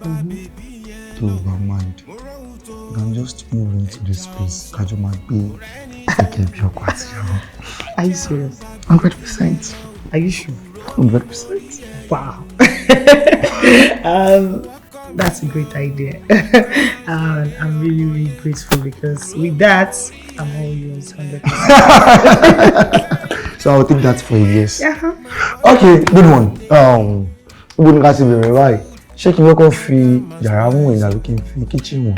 tó o bá mind, you can just move into this space. Ká jọ máa gbé gẹ́gẹ́ bí ọkọ àti ìyàwó. Are you serious? 100%. Are you sure? 100%. Wow. That's a great idea. And I'm really, really grateful because with that, I'm all yours, 100%. So I'll take that for a yes. Yeah. Okay, good one. Ibo ni ká ti bẹ̀rẹ̀ báyìí? Ṣé kí n kọ́kọ́ fi yàrá mú ìyá àbí kí n fi kitchen wọ̀n?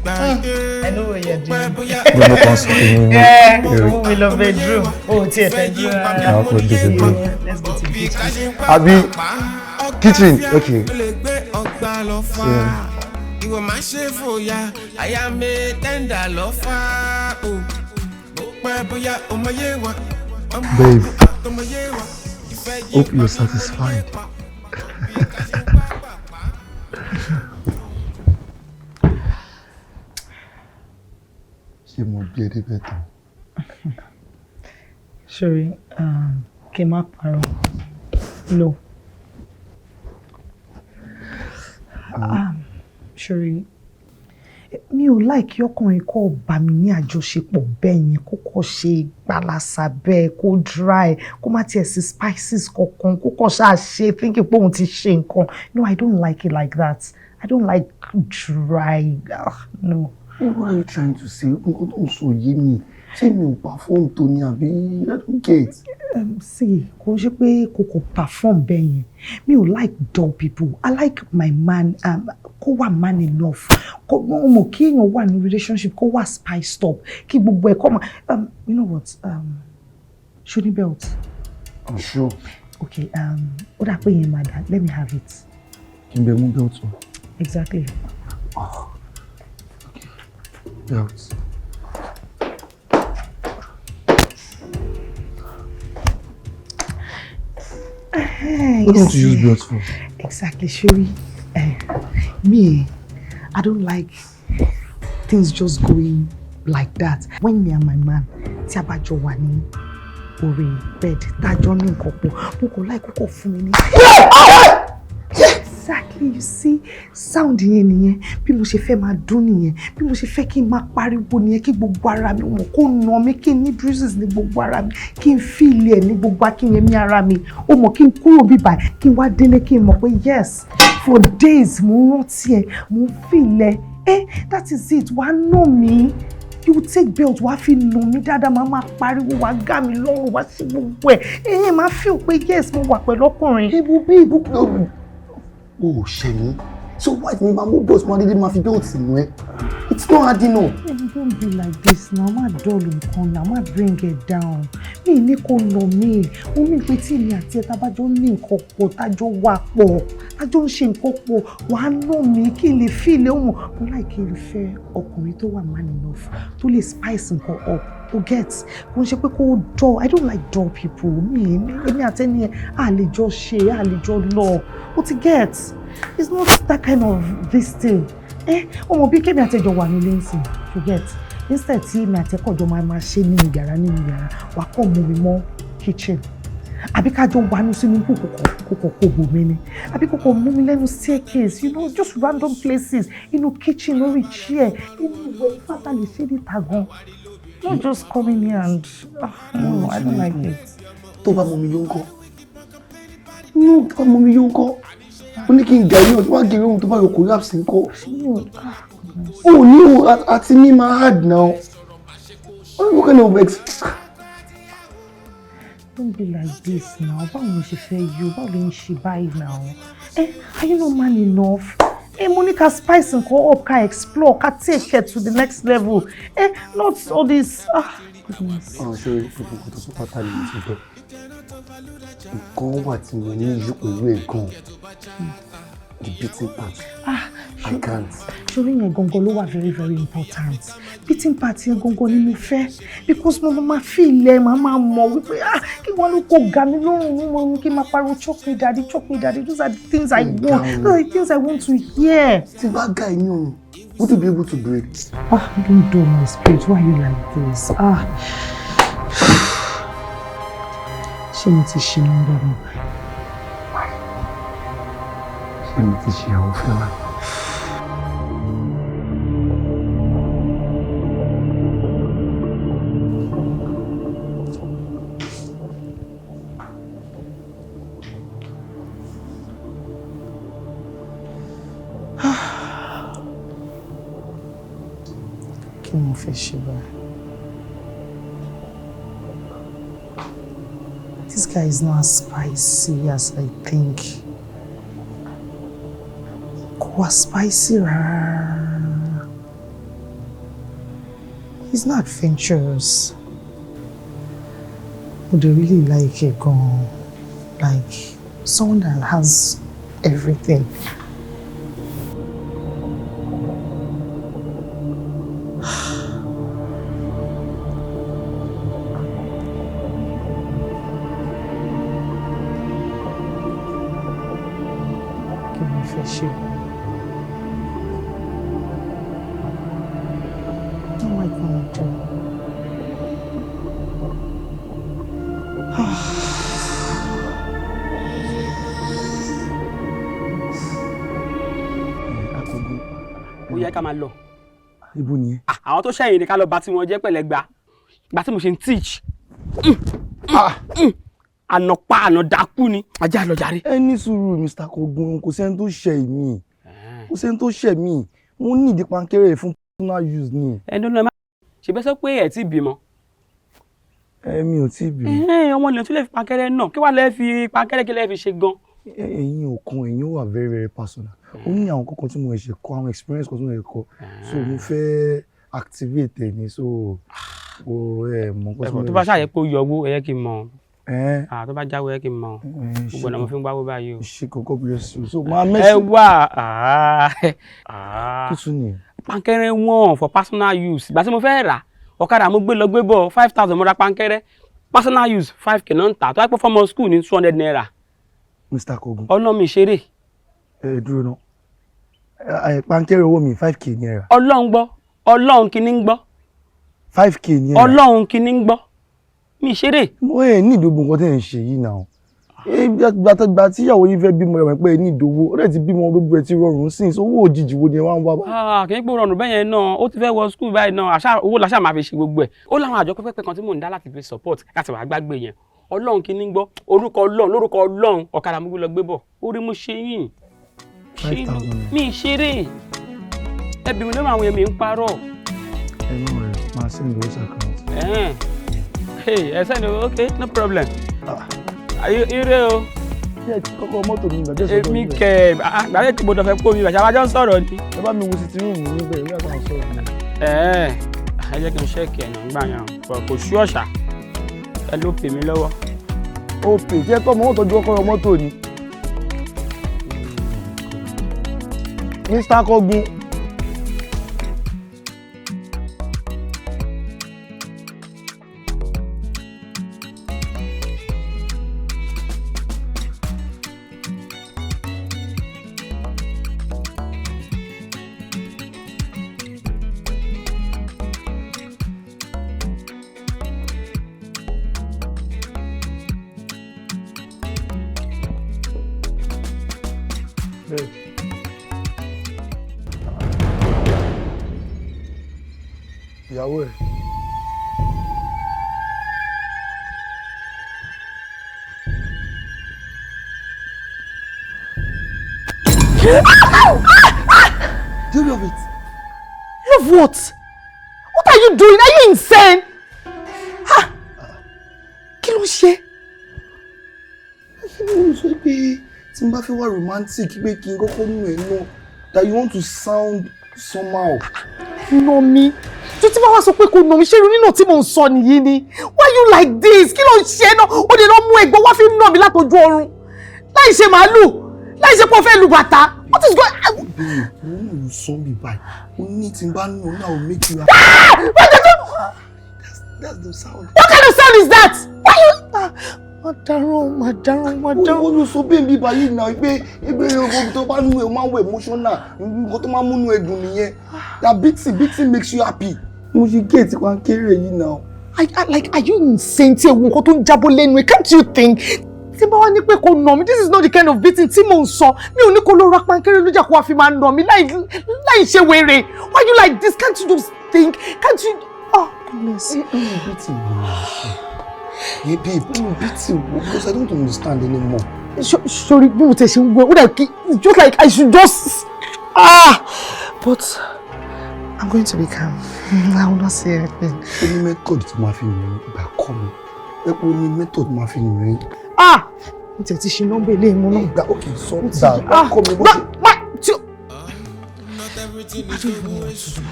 I know what you're doing. Gbogbo kan sọ fún mi ní Yeah, èrè. mú mi lọ bedroom. Oh, tí ẹ fẹ́ dúró rárá. Àwọn kò dé bedroom. Let's go to the kitchen. Àbí kitchen, okay. Yeah. Ìwọ máa ṣe fòyà, àyà mi tẹ́ndà lọ fà o. Bó pẹ́ bóyá ọmọ yé wa. Babe, Ọmọ yé wa. hope you're satisfied. Ṣé mo gbé ẹ débẹ̀ tán? Sorry, kí n má parọ́. No. Sorry, mi ò like kí ọkùnrin kó bá mi ní àjọṣepọ̀ bẹ́ẹ̀ yẹn, kó kọ́ ṣe gbalasa bẹ́ẹ̀, kó dry, kó má tiẹ̀ sí spices kankan, kó kọ́ ṣáà ṣe thinking pé òun ti ṣe nǹkan. No, I don't like it like that. I don't like dry. Ugh, no. What are you trying to say? Nǹkan tó ń sọ yé mi. Ṣé mi ò perform tó ni àbí I don't get? See, kò ń ṣe pé kò kò perform bẹ́ẹ̀ yẹn. Mi ò like dull people. I like my man kó wà man enough. Kó mọ̀ kí èèyàn wà ní relationship kó wà spiced up. Kí gbogbo ẹ̀ kọ́ mọ̀. You know what? Ṣo ní belt? I'm sure. Okay, ó dà pé yẹn máa dà. Let me have it. Kí n bẹ mú belt o. Exactly. Oh, okay. Belt. What don't you use belt for? Exactly, Sherry. Me, I don't like things just going like that. When me and my man, tí a bá jọ wà ní orí bed, tá a jọ ní nǹkan pọ̀, mo kò like kókò fún mi ní. Exactly, you see, sound yẹn nìyẹn, bí mo ṣe fẹ́ máa dún nìyẹn, bí mo ṣe fẹ́ kí n máa pariwo nìyẹn, kí gbogbo ara mi mọ̀ kó nà mí, kí n ní bruises ní gbogbo ara mi, kí n feel ẹ̀ ní gbogbo akínyẹmí ara mi, ó mọ̀ kí n kúrò bíbà, kí n wá délé kí n mọ̀ pé yes, for days mo ń rántí ẹ, mo ń feel ẹ, that is it, wàá nà mí. You take belt, wàá fi nà mí dáadáa, màá máa pariwo, wàá gá mi lọ́rùn, wàá sí gbogbo ẹ̀, ẹ̀yìn máa feel pé yes, mo wà pẹ̀lú ọkùnrin. Ibu bí ibu o ṣe mí. So why mi máa mú belt máa dédé máa fi belt nù ẹ? It's not adding up. Baby, don't be like this now. Má dull nǹkan now. Má bring it down. Mi ní kò nà mí. Ó mí pé tí èmi àti ẹ tá bá jọ ní nǹkan pọ̀, tá jọ wà pọ̀, tá jọ ń ṣe nǹkan pọ̀, wàá nà mí kí n lè feel ohun. Mo like kí n fẹ́ ọkùnrin tó wà man enough, tó lè spice nǹkan up. To get. Kò ń ṣe pé kó dull. I don't like dull people. Mi, èmi àti ẹni yẹn, a lè jọ ṣe, a lè jọ lọ. O ti get. It's not that kind of this thing. Ọmọ bí Kẹ́mi àti ẹjọ́ wà nílé nsìn, you get. Instead tí èmi àti ẹkọ̀ jọ máa máa ṣe nínú yàrá, wà á kọ́ mú mi mọ́ kitchen. Àbí ká jọ wà ní sínú kókò kó bò mí ni. Àbí kókò mú mi lẹ́nu staircase, you know, just random places, inú kitchen, lórí chair, inú ìwẹ̀ ìfàtà lè ṣe níta gan. Not just coming here and no, I don't like it. Tó bá mú mi yó ńkọ́? No, tó bá mú mi yó ńkọ́? Ó ní kí n gẹ̀rí ohun tó bá gẹ̀rí ohun tó bá yọ collapse ńkọ́. Goodness. Oh no, àti mi máa hard now. What kind of ex? Don't be like this now. Báwo ló ṣe fẹ́ yó? Báwo ló ń ṣe báyìí now? Eh, are you not man enough? Eh, mo ní ká spice nǹkan up, ká explore, ká take it to the next level. Eh, not all this. Ah, goodness. Ọ̀rọ̀ ṣe gbogbo nǹkan tó sọ pátá ni mo ti gbọ́. Nǹkan wà tí mo ní yí pẹ̀lú ẹ̀ gan-an. The beating part. Ah, I can't. Ṣorí yẹn gangan ló wà very very important. Beating part yẹn gangan ni mo fẹ́ because mo máa fi ilẹ̀ màá máa mọ̀ wípé ah kí wọ́n ló kó ga mi lórùn mo mú kí n máa pariwo choke me daddy, choke me daddy, those are the things I want, those are the things I want to hear. Tí bá ga ẹ̀yìn òun, would you be able to breathe? Ah, don't do my spirit, why are you like this? Ah, ṣé mo ti ṣe nọ́mbà mi báyìí? Ṣé mo ti ṣe àwọn fẹ́ wa? Kí ni mo fẹ́ ṣe báyìí? This guy is not as spicy as I think. Kò wá spicy rárá. He's not adventurous. But I really like it gan. Like someone that has everything. Kí ni mo fẹ́ ṣe? What am I gonna do? Akọgun. Ó yẹ ká máa lọ. Ibo nìyẹn? Àwọn tó ṣẹ̀yìn ni ká lọ bá tí wọ́n jẹ́ pẹ̀lẹ́ gba. Ìgbà tí mo ṣe ń teach. Ànàpá ànàdákú ni. Ajá lọ jàre. Ẹ ní sùúrù Mr. Kogun, kò sẹ́ni tó ṣẹ̀ mí. Kò sẹ́ni tó ṣẹ̀ mí. Mo ní ìdí pankẹ́rẹ́ fún personal use ni. Ẹni ló máa ṣe bẹ́ẹ̀ sọ pé ẹ̀ tí bímọ. Ẹ mi ò tí bímọ. Ọmọ ilẹ̀ tún lè fi pankẹ́rẹ́ náà. Kí wàá lẹ́ fi pankẹ́rẹ́ kí lẹ́ fi ṣe gan? Ẹ̀yin ò kan, ẹ̀yin wà very very personal. Ó ní àwọn kọ̀ọ̀kan tí mo ṣe kọ́, àwọn experience kan tí mo ṣe kọ́. So mo fẹ́ activate ẹ̀ ní so o ẹ mọ nǹkan tí mo Tó bá ṣàyẹ̀ pé ó yọ owó, ẹ yẹ kí n mọ̀. Tó bá jáwé ẹ kí n mọ̀. Gbogbo ọ̀nà mo fi ń gbáwó báyìí o. Ṣe kọ̀ọ̀kan bí ẹ so máa Ẹ mẹ́sì. wà. Kí tún ni? Pankẹ́rẹ́ wọ̀n for personal use. Ìgbà tí mo fẹ́ rà, ọ̀kadà mo gbé lọ gbé bọ̀ 5,000 mo ra pankẹ́rẹ́. Personal use 5K náà ń tà. Tó bá pẹ́ fọ́mọ school ní 200 naira. Mr. Kogun. Ọlọ́run mi ṣeré. Ẹ dúró ná. Pankẹ́rẹ́ owó mi 5K naira. Ọlọ́run gbọ́, Ọlọ́run kìíní ń gbọ́. 5K naira. Ọlọ́run kìíní ń gbọ́. Mi ṣeré. Mo ẹ ní ìdógún nǹkan tẹ́ ẹ̀ ń ṣe yìí náà. Gbàtàgbà tí ìyàwó yín fẹ́ bímọ ẹ̀ pé ẹ ní ìdówó, ó dẹ̀ ti bímọ gbogbo ẹ̀ ti rọrùn sí i, owó òjijì wo ni ẹ wá ń wá bá? Kì í pé rọrùn bẹ́ẹ̀ yẹn náà, ó ti fẹ́ wọ school báyìí náà, àṣà owó làṣà máa fi ṣe gbogbo ẹ̀. Ó láwọn àjọ pẹ́pẹ́pẹ́ kan tí mò ń dá láti fi support láti wàá gbàgbé yẹn. Ọlọ́run kìíní ń gbọ́, orúkọ Ọlọ́run lórúkọ Ọlọ́run, ọ̀kadà mú lọ gbé bọ̀, orí mo ṣe yín. 5,000. Mi ṣeré. Ẹbí mi ló máa wọ èmi ń parọ́. Ẹ má rẹ̀ máa send owó sí account. Ẹ send owó, okay, no problem. Ire o. Ṣé ẹ ti kọ́kọ́ mọ́tò mi gbàgbé sọ̀rọ̀ Èmi kẹ̀ gbàgbé kí gbọdọ̀ fẹ́ kó mi bàṣà wájọ́ ń sọ̀rọ̀ ni. Ẹ bá mi wo sitting room mi níbẹ̀, ìwé àtàwọn sọ̀rọ̀ mi. Ẹ jẹ́ kí n ṣẹ́ẹ̀kì ẹ̀ náà gbà yẹn kò sú ọ̀ṣà ẹ ló pè mí lọ́wọ́. Ó pè jẹ́ kọ́ ọmọ wọn tọ́jú ọkọ̀ mọ́tò ni. Mr. Kogun. Ìyàwó ẹ̀. Do you love it? Love what? What are you doing? Are you insane? Ha! Kí ló ń ṣe? Kí ló ń sọ pé tí n bá fẹ́ wá romantic, pé kí n kọ́kọ́ nù ẹ̀ náà, that you want to sound somehow? Nà mí? Tó tí bá wá sọ pé kò nà mí, ṣé irú nínà tí mò ń sọ nìyí ni? Why you like this? Kí ló ń ṣe náà? Ó lè lọ mú ẹ̀gbọ́n wá fi nà mí látọjú ọrùn. Láì ṣe màálù, láì ṣe pé o fẹ́ lu bàtà. What is going on? Babe, mo ń lò sọ mi báyìí. Ó ní tí n bá nù náà, will make you happy. Ah! What the That's the sound. What kind of sound is that? Why you? Ah, má dáràn, má dáràn, má dáràn. Ó ló sọ bẹ́ẹ̀ bí báyìí náà pé ebe ọmọ tó bá nù ẹ, ó máa ń wọ emotional. Nǹkan tó máa ń múnú ẹ dùn nìyẹn. That beating makes you happy. Mo ṣe géètì pankéré yìí náà. Like, are you insane tí ewu nǹkan tó ń jábọ́ lẹ́nu ẹ̀? Can't you think? Tí bá wá ní pé kò nà mí, this is not the kind of beating tí mò ń sọ. Mi ò ní kó lọ ra pankéré lójà kó wá fi máa nà mí láì ṣe wèrè. Why you like this? Can't you just think? Can't you? Oh, goodness. Beating wo ni ṣe? Yeah, babe, beating wo? Because I don't understand anymore. Sorry, bí mo tẹ̀ ṣe ń gbọ́, ó dà kí it's just like I should just, ah, but I'm going to be calm. I will not say anything. Ó ní method tí máa fi rìn ìgbà kọ́ mi. Ẹ pé ó ní method máa fi rìn. Ah! Mo tẹ̀ ti ṣe nọ́mbà ilé ìmú náà. Ìgbà òkè sọ gbà kọ́ mi bó ṣe. Má tí o. I don't even know what to do.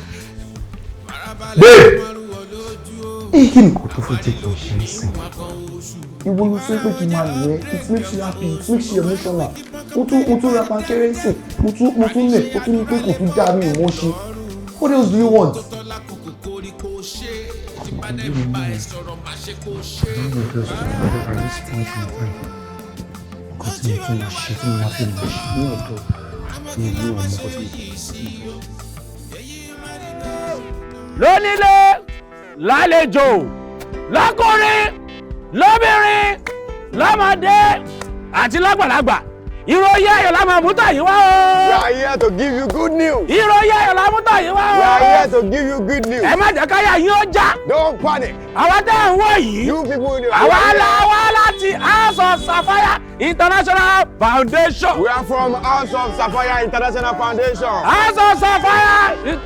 Babe! Kí ni kò tó fẹ́ jẹ́ kí n ṣe é sìn? Ìwọ ló sọ pé kí n máa lù ẹ́, it makes you happy, it makes you emotional. Mo tún ra pankéré sìn, mo tún lẹ̀, ó tún ní pé kò tún dá mi ò mọ́ ṣe. What else do you want? At this point in time, nǹkan tí mo tún lè ṣe tí mo máa fi lè ṣe ní ọ̀dọ̀ mi ní ọmọ nǹkan tí mo fẹ́. Lónílé, lálejò, lọ́kùnrin, lóbìnrin, lọ́mọdé àti lágbàlagbà, ìròyìn ayọ̀ la máa mú tọ̀ yín wá o. We are here to give you good news. Ìròyìn ayọ̀ la mú tọ̀ yín wá o. We are here to give you good news. Ẹ má jẹ́ káyà yín ó já. Don't panic. Àwa tẹ́ ẹ̀ ń wò yìí. You people. Àwa la wá láti House of Sapphire International Foundation. We are from House of Sapphire International Foundation. House of Sapphire.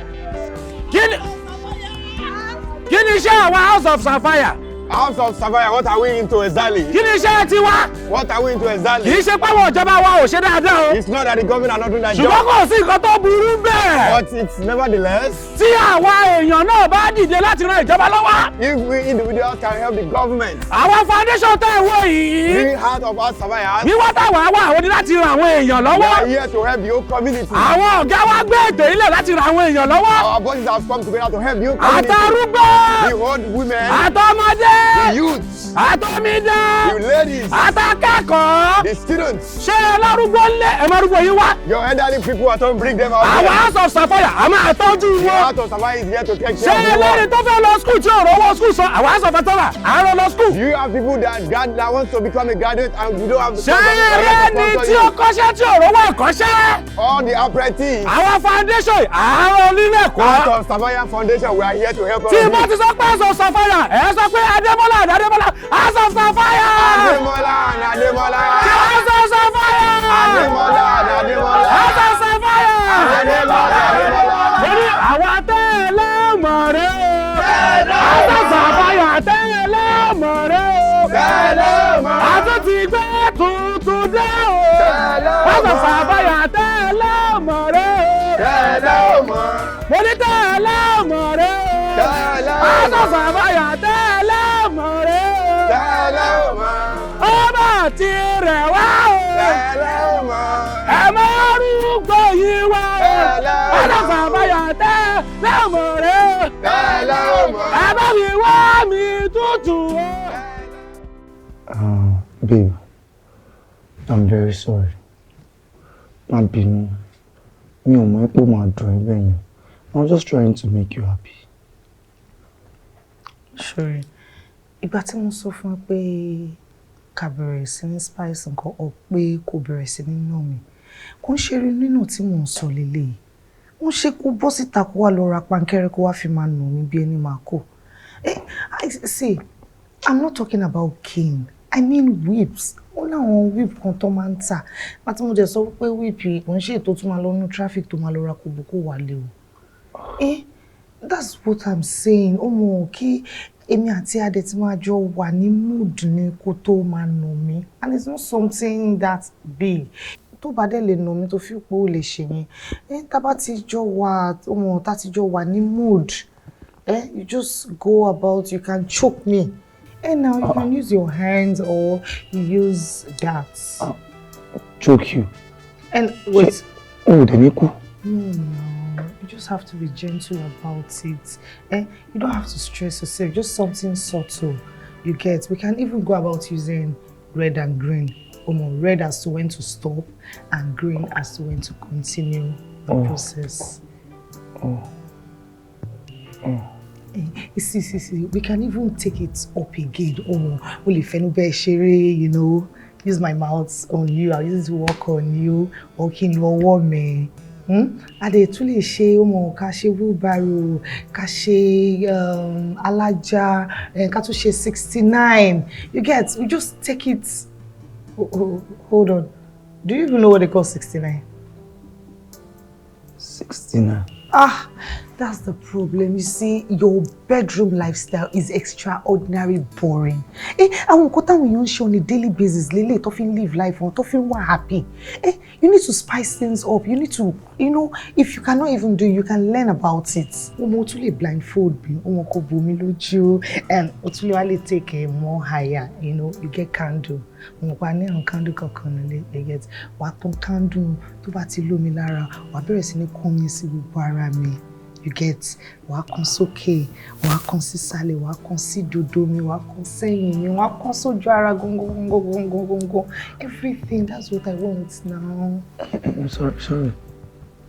Kí ni iṣẹ́ àwọn House of Sapphire? House of Sapphire, what are we into exactly? Kí ni iṣẹ́ tiwa? What are we into exactly? Kì í ṣe páwọn ìjọba wa ò ṣe dáadáa o. It's not that the government are not doing their job. Ṣùgbọ́n kò sí nǹkan tó burú bẹ́ẹ̀. But it's nevertheless. Tí àwa èèyàn náà bá dìde láti ran ìjọba lọ́wọ́. If we individuals can help the government. Àwọn foundation tẹ́ ẹ̀ wò yìí. We House of our Sapphire. Wíwá táwa wà, àwọn ní láti ran àwọn èèyàn lọ́wọ́. We are here to help the whole community. Àwọn ọ̀gá wa gbé ètò ilẹ̀ láti ran àwọn èèyàn lọ́wọ́. Our bosses have come together to help the whole community. Àtàrúgbó. The old women. Àtọmọdé. The youths. Àtọmídán. The ladies. Àtàkẹ́kọ̀ọ́. The students. Ṣé ẹ lárúgbó ńlẹ̀? Ẹ máa rúgbó yín wá. Your elderly people at home, bring them out. Àwọn House of Sapphire, a máa tọ́jú The wọn. House of Sapphire is here to take Ṣé care of you. ẹlẹ́rìí tó fẹ́ lọ school tí ò rówó school san? Àwọn House of Sapphire, à ń rán lọ school. Do you have people that want to become a graduate and you don't have the Ṣé ẹlẹ́ni tí ó kọ́ṣẹ́ tí ò rówó ẹ̀kọ́ṣẹ́? All the apprentices. Àwọn foundation, à ń rán nílé ẹ̀kọ́. House of Sapphire Foundation, we are here to help all Tí of mo you. ti sọ pé House of Sapphire, ẹ sọ pé Adémọ́lá àti Adémọ́lá, House of Sapphire. Adémọ́lá and Adémọ́lá. House of Sapphire. Adémọ́lá and Adémọ́lá. House of Sapphire. Adémọ́lá, Adémọ́lá. Mo ní àwa tẹ́lẹ̀ mọ̀ rẹ́ o. House of Sapphire tẹ́lẹ̀ mọ̀ rẹ́ o. Tẹ́lẹ̀ mọ̀. A tún ti gbé tuntun dé o. House of Sapphire tẹ́lẹ̀ mọ̀ rẹ́ o. Tẹ́lẹ̀ mọ̀. Mo ní tẹ́lẹ̀ mọ̀ rẹ́ o. Tẹ́lẹ̀ mọ̀. House of Sapphire tẹ́lẹ̀ mọ̀ rẹ́ o. Tẹ́lẹ̀ mọ̀. Ọba ti rẹ̀ wá o. Tẹ́lẹ̀ mọ̀. Ẹ máa rúgbó yìí wá o. Tẹ́lẹ̀ mọ̀. House of Sapphire tẹ́lẹ̀ mọ̀ rẹ́ o. Tẹ́lẹ̀ mọ̀. Ẹ bá mi wá mi tútù o. Babe, I'm very sorry. Má bínú. Mi ò mọ̀ pé ó máa dùn ẹ́ bẹ́ẹ̀ yẹn. I'm just trying to make you happy. Sorry, ìgbà tí mo sọ fún ẹ pé ká bẹ̀rẹ̀ sí ní spice nǹkan up, pé kò bẹ̀rẹ̀ sí ní nà mí, kò ń ṣeré nínà tí mò ń sọ lélẹ́yìí. Ń ṣe kó bọ́ síta, kó wá lọ ra pankẹ́rẹ́, kó wá fi máa nà mí bí ẹni máa kó. I see, I'm not talking about cane, I mean whips. Ó láwọn whip kan tó máa ń tà àti mo jẹ sọ pé whip yìí kò ń ṣe ètò tó máa lọ nú traffic, tó máa lọ ra kòbókò wálé o. That's what I'm saying. Ó mọ̀ kí èmi àti Adé tí máa jọ wà ní mood ni kó tó máa nà mí. And it's not something that big. Tó bá dẹ̀ lè nà mí, tó fi pé ó lè ṣe yẹn. Tá bá ti jọ wà, ó mọ̀, tá ti jọ wà ní mood. You just go about, you can choke me. And now you can use your hands or you use that. Choke you? And wait. O ò dẹ̀ ní kú? No. You just have to be gentle about it. You don't have to stress yourself. Just something subtle. You get. We can even go about using red and green. Red as to when to stop and green as to when to continue the process. Oh. Oh. See, we can even take it up again. Oh, o lè fẹnu bẹ́ẹ̀ ṣeré, use my mouth on you, I'll use it to work on you, or kí n lo ọwọ́ mi. A lè tún lè ṣe ọmọ ká ṣe wheelbarrow, ká ṣe alájà, ká tún ṣe 69. You get, we just take it. Oh, oh, hold on. Do you even know what they call 69? 69. Ah, that's the problem. You see, your bedroom lifestyle is extraordinary boring. Àwọn nǹkan táwọn èèyàn ń ṣe on a daily basis lélẹ̀ tó fi ń live life wọn, tó fi ń wà happy. You need to spice things up. You need to, if you cannot even do, you can learn about it. Ọmọ tún lè blindfold mi, ọmọ kò bò mí lójú, and o tún lè wá lè take a more higher, you get candle. Mo pa ní àwọn candle kankan nílé, you get, wàá tán candle tó bá ti lómi lára, wàá bẹ̀rẹ̀ sí ní kán mi sí gbogbo ara mi. You get, wàá kan sókè, wàá kan sísàlẹ̀, wàá kan sí dodo mi, wàá kan sẹ́yìn mi, wàá kan sójú ara góngóngóngóngóngó. Everything, that's what I want now. I'm sorry, sorry.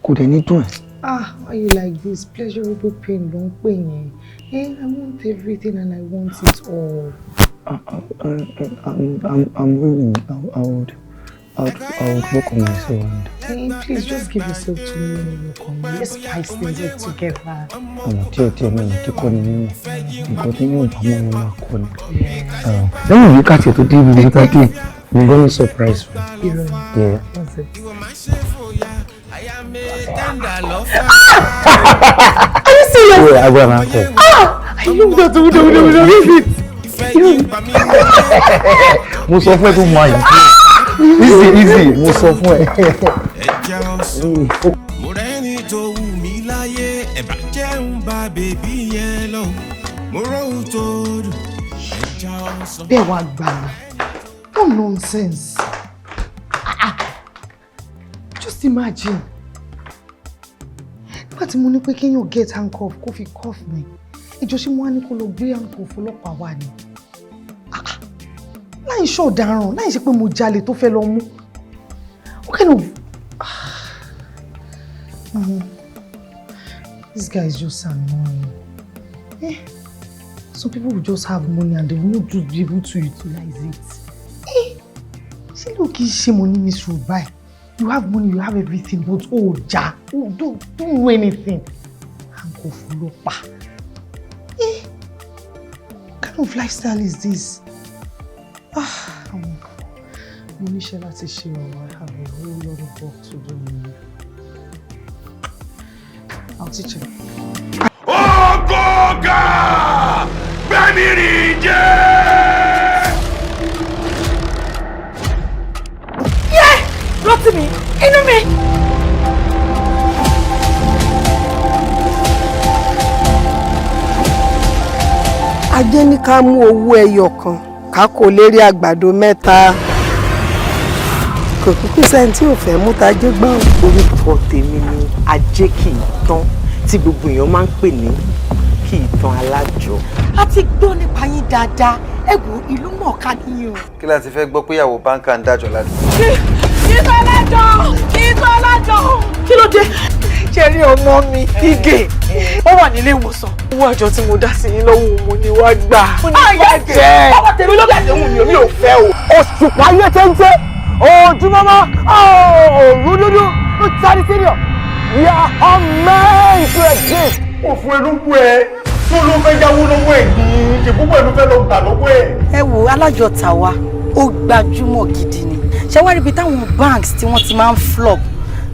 Kò dẹ̀ ní dùn ẹ́. Ah, why you like this? Pleasurable pain ló ń pè yẹn. I want everything and I want it all. I'm willing. I would work on myself and. Hey, please just give yourself to me and work on me. Let's spice things up together. Ọ̀nà díẹ̀ díẹ̀ náà ní kíkọ́ ni mímọ̀. Nǹkan tí yóò bá mọ́ ni máa kọ́ ni. Lẹ́yìn ìwé káàtì tó dé ibi tó dé, mo gbọ́ ní surprise fún. Irọ́ ni. Yeah. What's it? Are you serious? Yeah, I will uncle. Ah! I love that. Is it? Mo sọ fún ẹ tó máa yìí. Easy, easy, mo sọ fún ẹ. Mo rẹ́ni tó wù mí láyé, ẹ̀bá jẹ́ ń bá bèbí yẹn lọ. Mo róhun tó dùn, ẹja ọsàn. Bẹ́ẹ̀ wá gbà mí. No nonsense. Ah, ah. Just imagine. Nígbà tí mo ní pé kéèyàn get handcuff kó fi cuff mi, ìjọ ṣé mo wá ní kó lọ gbé handcuff ọlọ́pàá wá ni? Ah, ah. Láì ṣe ọ̀daràn, láì ṣe pé mo jalè tó fẹ́ lọ mú. What kind of... This guy is just annoying. Some people will just have money and they will not just be able to utilize it. Ṣé ló kì í ṣe money misrule báyìí? You have money, you have everything, but oh, ja, oh, don't do anything. Handcuff ọlọ́pàá. What kind of lifestyle is this? Ah, mo níṣẹ́ láti ṣe o. I have a whole lot of work to do. I'll teach him. Ogoga gbẹ́mìrì jẹ́. Yẹ! Rótìmí, inú mi! Ajé ní ká mú owó ẹyọ kan ká kó lérí àgbàdo mẹ́ta, kò kúkú sẹ́ni tí ò fẹ́ mú tajé gbọ́n. Orúkọ tèmi ni Ajé kì í tán, tí gbogbo èèyàn máa ń pè ní kì í tán alájọ. A ti gbọ́ nípa yín dáadáa, ẹ wo ìlú mọ̀ọ́ká nìyẹn o. Kí la ti fẹ́ gbọ́ pé ìyàwó báńkà ń dájọ́ ládùúgbò? Kí Tọ́lájọ! Kí Tọ́lájọ! Kí ló dé? Ṣe rí ọmọ mi Ige, ó wà nílé ìwòsàn. Owó àjọ tí mo dá sí yín lọ́wọ́ mo ní wá gbà. Ayé ọmọ tèmi ló dàdé wù mí, ò fẹ́ o. Òṣùpá ayé téńté, ojúmọ́mọ́, òru dúdú, sáré senior. We are all meant to exist. Òfin ẹnu wú ẹ tó ló fẹ́ yáwó lọ́wọ́ ẹ̀ ní ìṣègùn ẹ̀ ló fẹ́ lọ gbà lọ́wọ́ ẹ̀. Ẹ wo alájọ tàwa, ó gbajúmọ̀ gidi ni. Ṣé wá rí ibi táwọn banks tí wọ́n ti máa ń flop,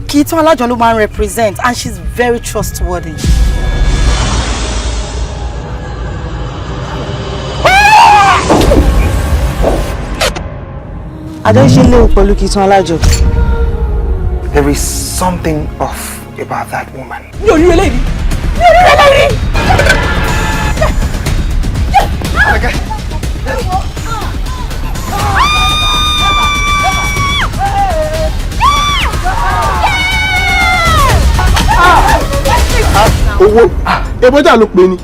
kì í tán alájọ ló máa ń represent, and she's very trustworthy. Àjọ ṣe léwu pẹ̀lú kí tán alájọ. There is something off about that woman. Mi ò rí eléyìí, mi ò rí eléyìí. Owó ebọjà ló pe ni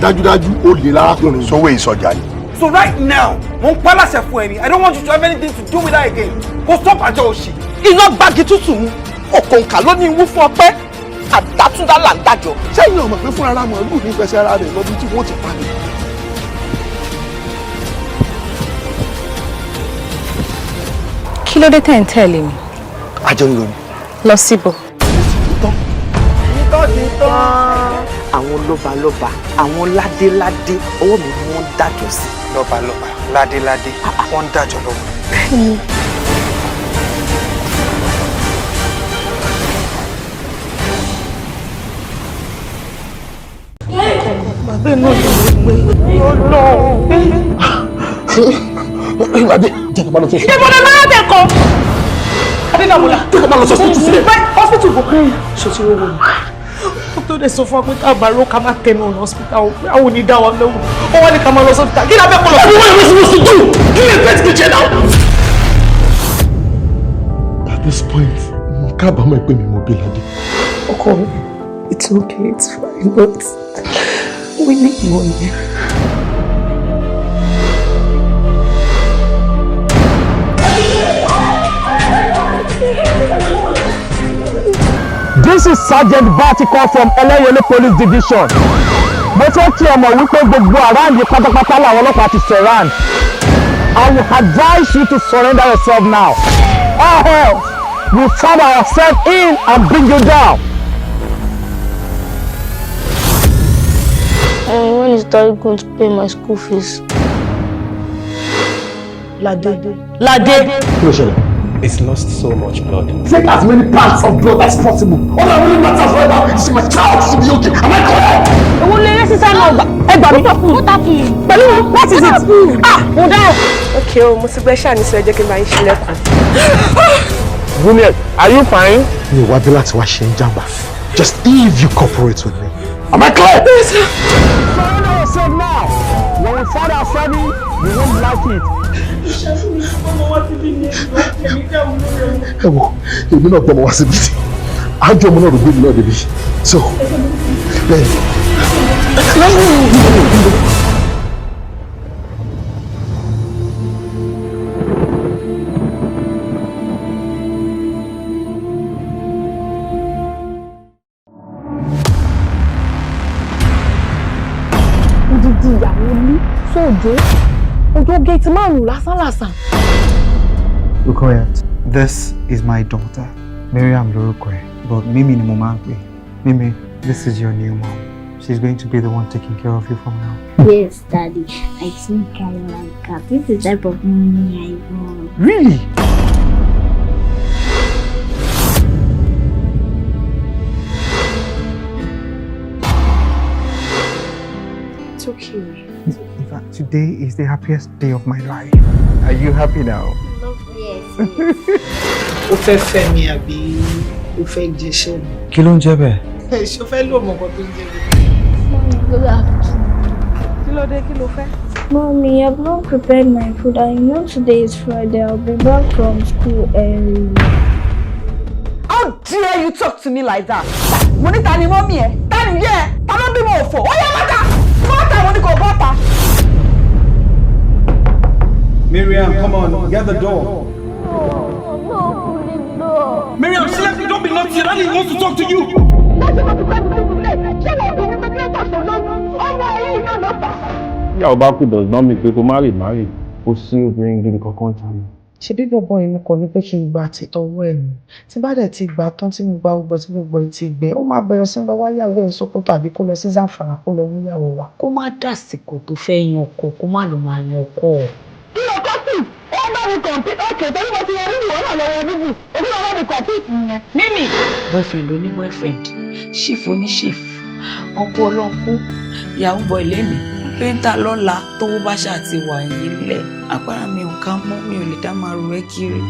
dájúdájú ó lè lárákùnrin. Sówó ìsọjà ni. So right now, mo ń pa láṣẹ fún ẹ ni, I don't want you to have anything to do with her again. Kò stop àjọ òṣì. Iná gbági tútù mu, òkòǹkà ló ní ìwú fún ọpẹ́, àdátúndá là ń dájọ. Sẹ́yìn ọmọ pé fúnra ra màálù ní fẹsẹ̀ ara rẹ̀ lọ́dún tí wọ́n ti pa ni. Kí ló dé tẹ̀ ń tẹ̀lé mi? Àjọ ń lọ ni. Lọ síbò. Àwọn lọ́balọ́ba, àwọn ládéládé, ọwọ́ mi ni wọ́n dájọ́ sí. Lọ́balọ́ba, ládéládé, wọ́n ń dájọ́ lọ́wọ́. Bẹ́ẹ̀ni. Bàbá náà ló gbé Ìwádìí jẹ́ kí n bá lọ sí. Ìbọn náà tẹ̀ kọ́. Adédàmọ́lá. Jẹ́ kí n bá lọ sí hospital sílẹ̀. Hospital bò. Ṣé o ti rówó ni? Dókítà dẹ̀ sọ fún wa pé tá a bá ró ká má tẹnu ọ̀nà hospital o, pé àwọn ò ní dá wa lóhùn. Ó wá ní ká máa lọ sí hospital. Kí ni a fẹ́ kọ́ lọ? What am I supposed to do? Kí ni ìfẹ́ ti kì í ṣe náà? At this point, mo kábàámọ̀ pé mi mo bí Ládé. Ọkọ mi, it's okay, it's fine, but we need money. This is Sergeant Vertical from Eleyele Police Division. Mo fẹ́ kí ẹ mọ̀ wípé gbogbo around pátápátá làwọn ọlọ́pàá ti surround. I will advise you to surrender yourself now. Or else we find ourselves in and bring you down. And when is Daddy going to pay my school fees? Lade. Lade. Kí ló ṣẹlẹ̀? It's lost so much blood. Take as many parts of blood as possible. All that really matters right now is my child to be okay. Am I correct? Òun lè rẹ́ sísá náà gbà. Ẹ gbà mí. Pẹ̀lú what is it? Ah, mo dáhùn. Ok o, mo ti gbẹ́ ṣáà ní sọ, ẹ jẹ́ kí n bá yín ṣílẹ̀kùn. Juliet, are you fine? Mi ò wá bí láti wá ṣe ń jàmbá. Just if you cooperate with me. Am I clear? Yes, sir. Surrender yourself now. When we find ourselves in, we won't like it. Ẹ wo, èmi náà gbọ́mọ wá síbi tí àjọ ọmọ náà ló gbé mi náà débi. So, bẹ́ẹ̀ ni. Odidi ìyàwó ní sóòjó ojú géètì márùn-ún lásán lásán. Rukayat, this is my daughter, Mariam lorúkọ ẹ̀, but Mimi ni mo máa ń pè. Mimi, this is your new mom. She's going to be the one taking care of you from now. Yes, Daddy. I think I like her. This is the type of mommy I want. Really? It's okay. In fact, today is the happiest day of my life. Are you happy now? Yes. Ó fẹ́ fẹ́ mi àbí ó fẹ́ jẹṣẹ́ mi? Kí ló ń jẹ́ bẹ́ẹ̀? Ṣé o fẹ́ lò mọ̀ nǹkan tó ń jẹ mi? Mommy, good afternoon. Kí ló dé, kí ló fẹ́? Mommy, I've not prepared my food. I know today is Friday. I'll be back from school early. How dare you talk to me like that? Mo ní ta ni mọ́mí ẹ̀? Ta ni yẹ́ ẹ? Ta ló bímọ òfò? Ó yá bọ́ta! Bọ́ta mo ní kò bọ́ta! Miriam, come on, get the door. No, no, no. Miriam, slap me, don't be naughty. Daddy wants to talk to you. Ìyàwó bá kú does not mean pé kó má rì má rì. Kò sí obìnrin gidi kankan tá mi. Ṣebí bọ̀bọ̀ yìí mo kàn ní pé kí n gba tìtọ́wọ́ ẹ̀ ni. Tí bá dẹ̀ ti gbà tán tí mo gba gbogbo tí gbogbo ẹ̀ ti gbẹ, ó máa bẹ̀rẹ̀ sí ní lọ wáyàwó ẹ̀ Sókótó àbí kó lọ sí Zamfara kó lọ wúyàwó wa. Kó má dàsìkò tó fẹ́ yan ọkọ, kó má lọ máa yan ọkọ. Kí ló kọ́ sí? Ó bá mi compete. Okay, torí mo ti wọ orí ìwọ náà lọ́wọ́ bíbù. Èmi náà bá mi compete nìyẹn. Mímì. Boyfriend ló ní boyfriend, chief ó ní chief, ọkọ ọlọ́kú, ìyàwó boy lẹ́mìí. kápẹ́ńtà lọ́la, tówó bá ṣáà ti wà yìí lẹ̀. Agbára mi ò ká mọ́, mi ò lè dá máa ru ẹ́ kiri.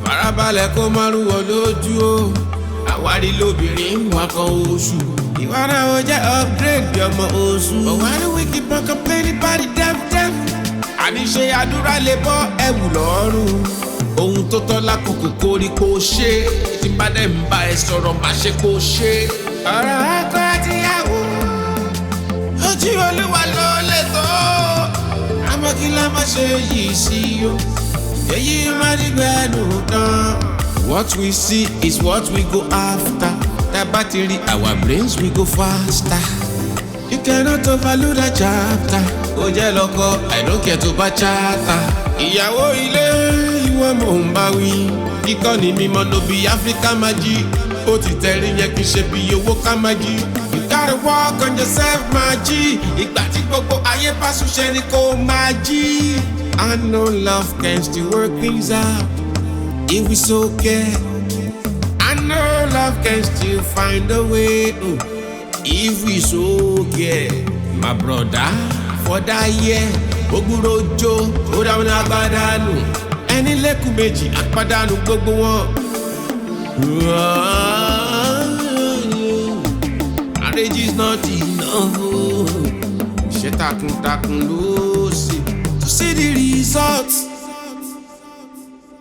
Farabalẹ̀ kó má rú ọ lójú o, àwárí lóbìnrin ń wakọ̀ oṣù. Ìwà náà ó jẹ́ upgrade bí ọmọ oṣù. But why do we keep on complaining about the deaf deaf? Àníṣe àdúrà lè bọ́ ẹ̀wù lọ́rùn. Ohun tó tọ́ lákòókò koríko ṣe. Tí bá dẹ̀ ń bá ẹ sọ̀rọ̀ má ṣe kó ṣe. Ọ̀rọ̀ ọkọ àtìyàwó, ojú Olúwa ló lè tó. Àmọ́ kí la má ṣe yìí sí o? Èyí má dìgbẹ́nu tán. What we see is what we go after. Tá bá ti rí our brains we go faster. You cannot overlook that chapter. Ó jẹ́ lọ́kọ, I don't care tó bá chata. Ìyàwó ilé ìwọ mò ń bá wí. Kíkọ́ ni mímọ́ ló bí Áfíríkà máa jí. Ó ti tẹ̀rí yẹn kì í ṣe bí owó ká máa jí. You gotta work on yourself máa jí. Ìgbà tí gbogbo ayé bá ṣúṣe ni kò máa jí. I know love can still work things out if we so care. I know love can still find a way if we so care. My brother, for that year, Ogurojo, ó dáwọn agbádànù. Ẹni lẹ́kùn méjì, àpàdánù gbogbo wọn. Marriage is not enough. Iṣẹ́ takuntakun ló ṣe. To see the results.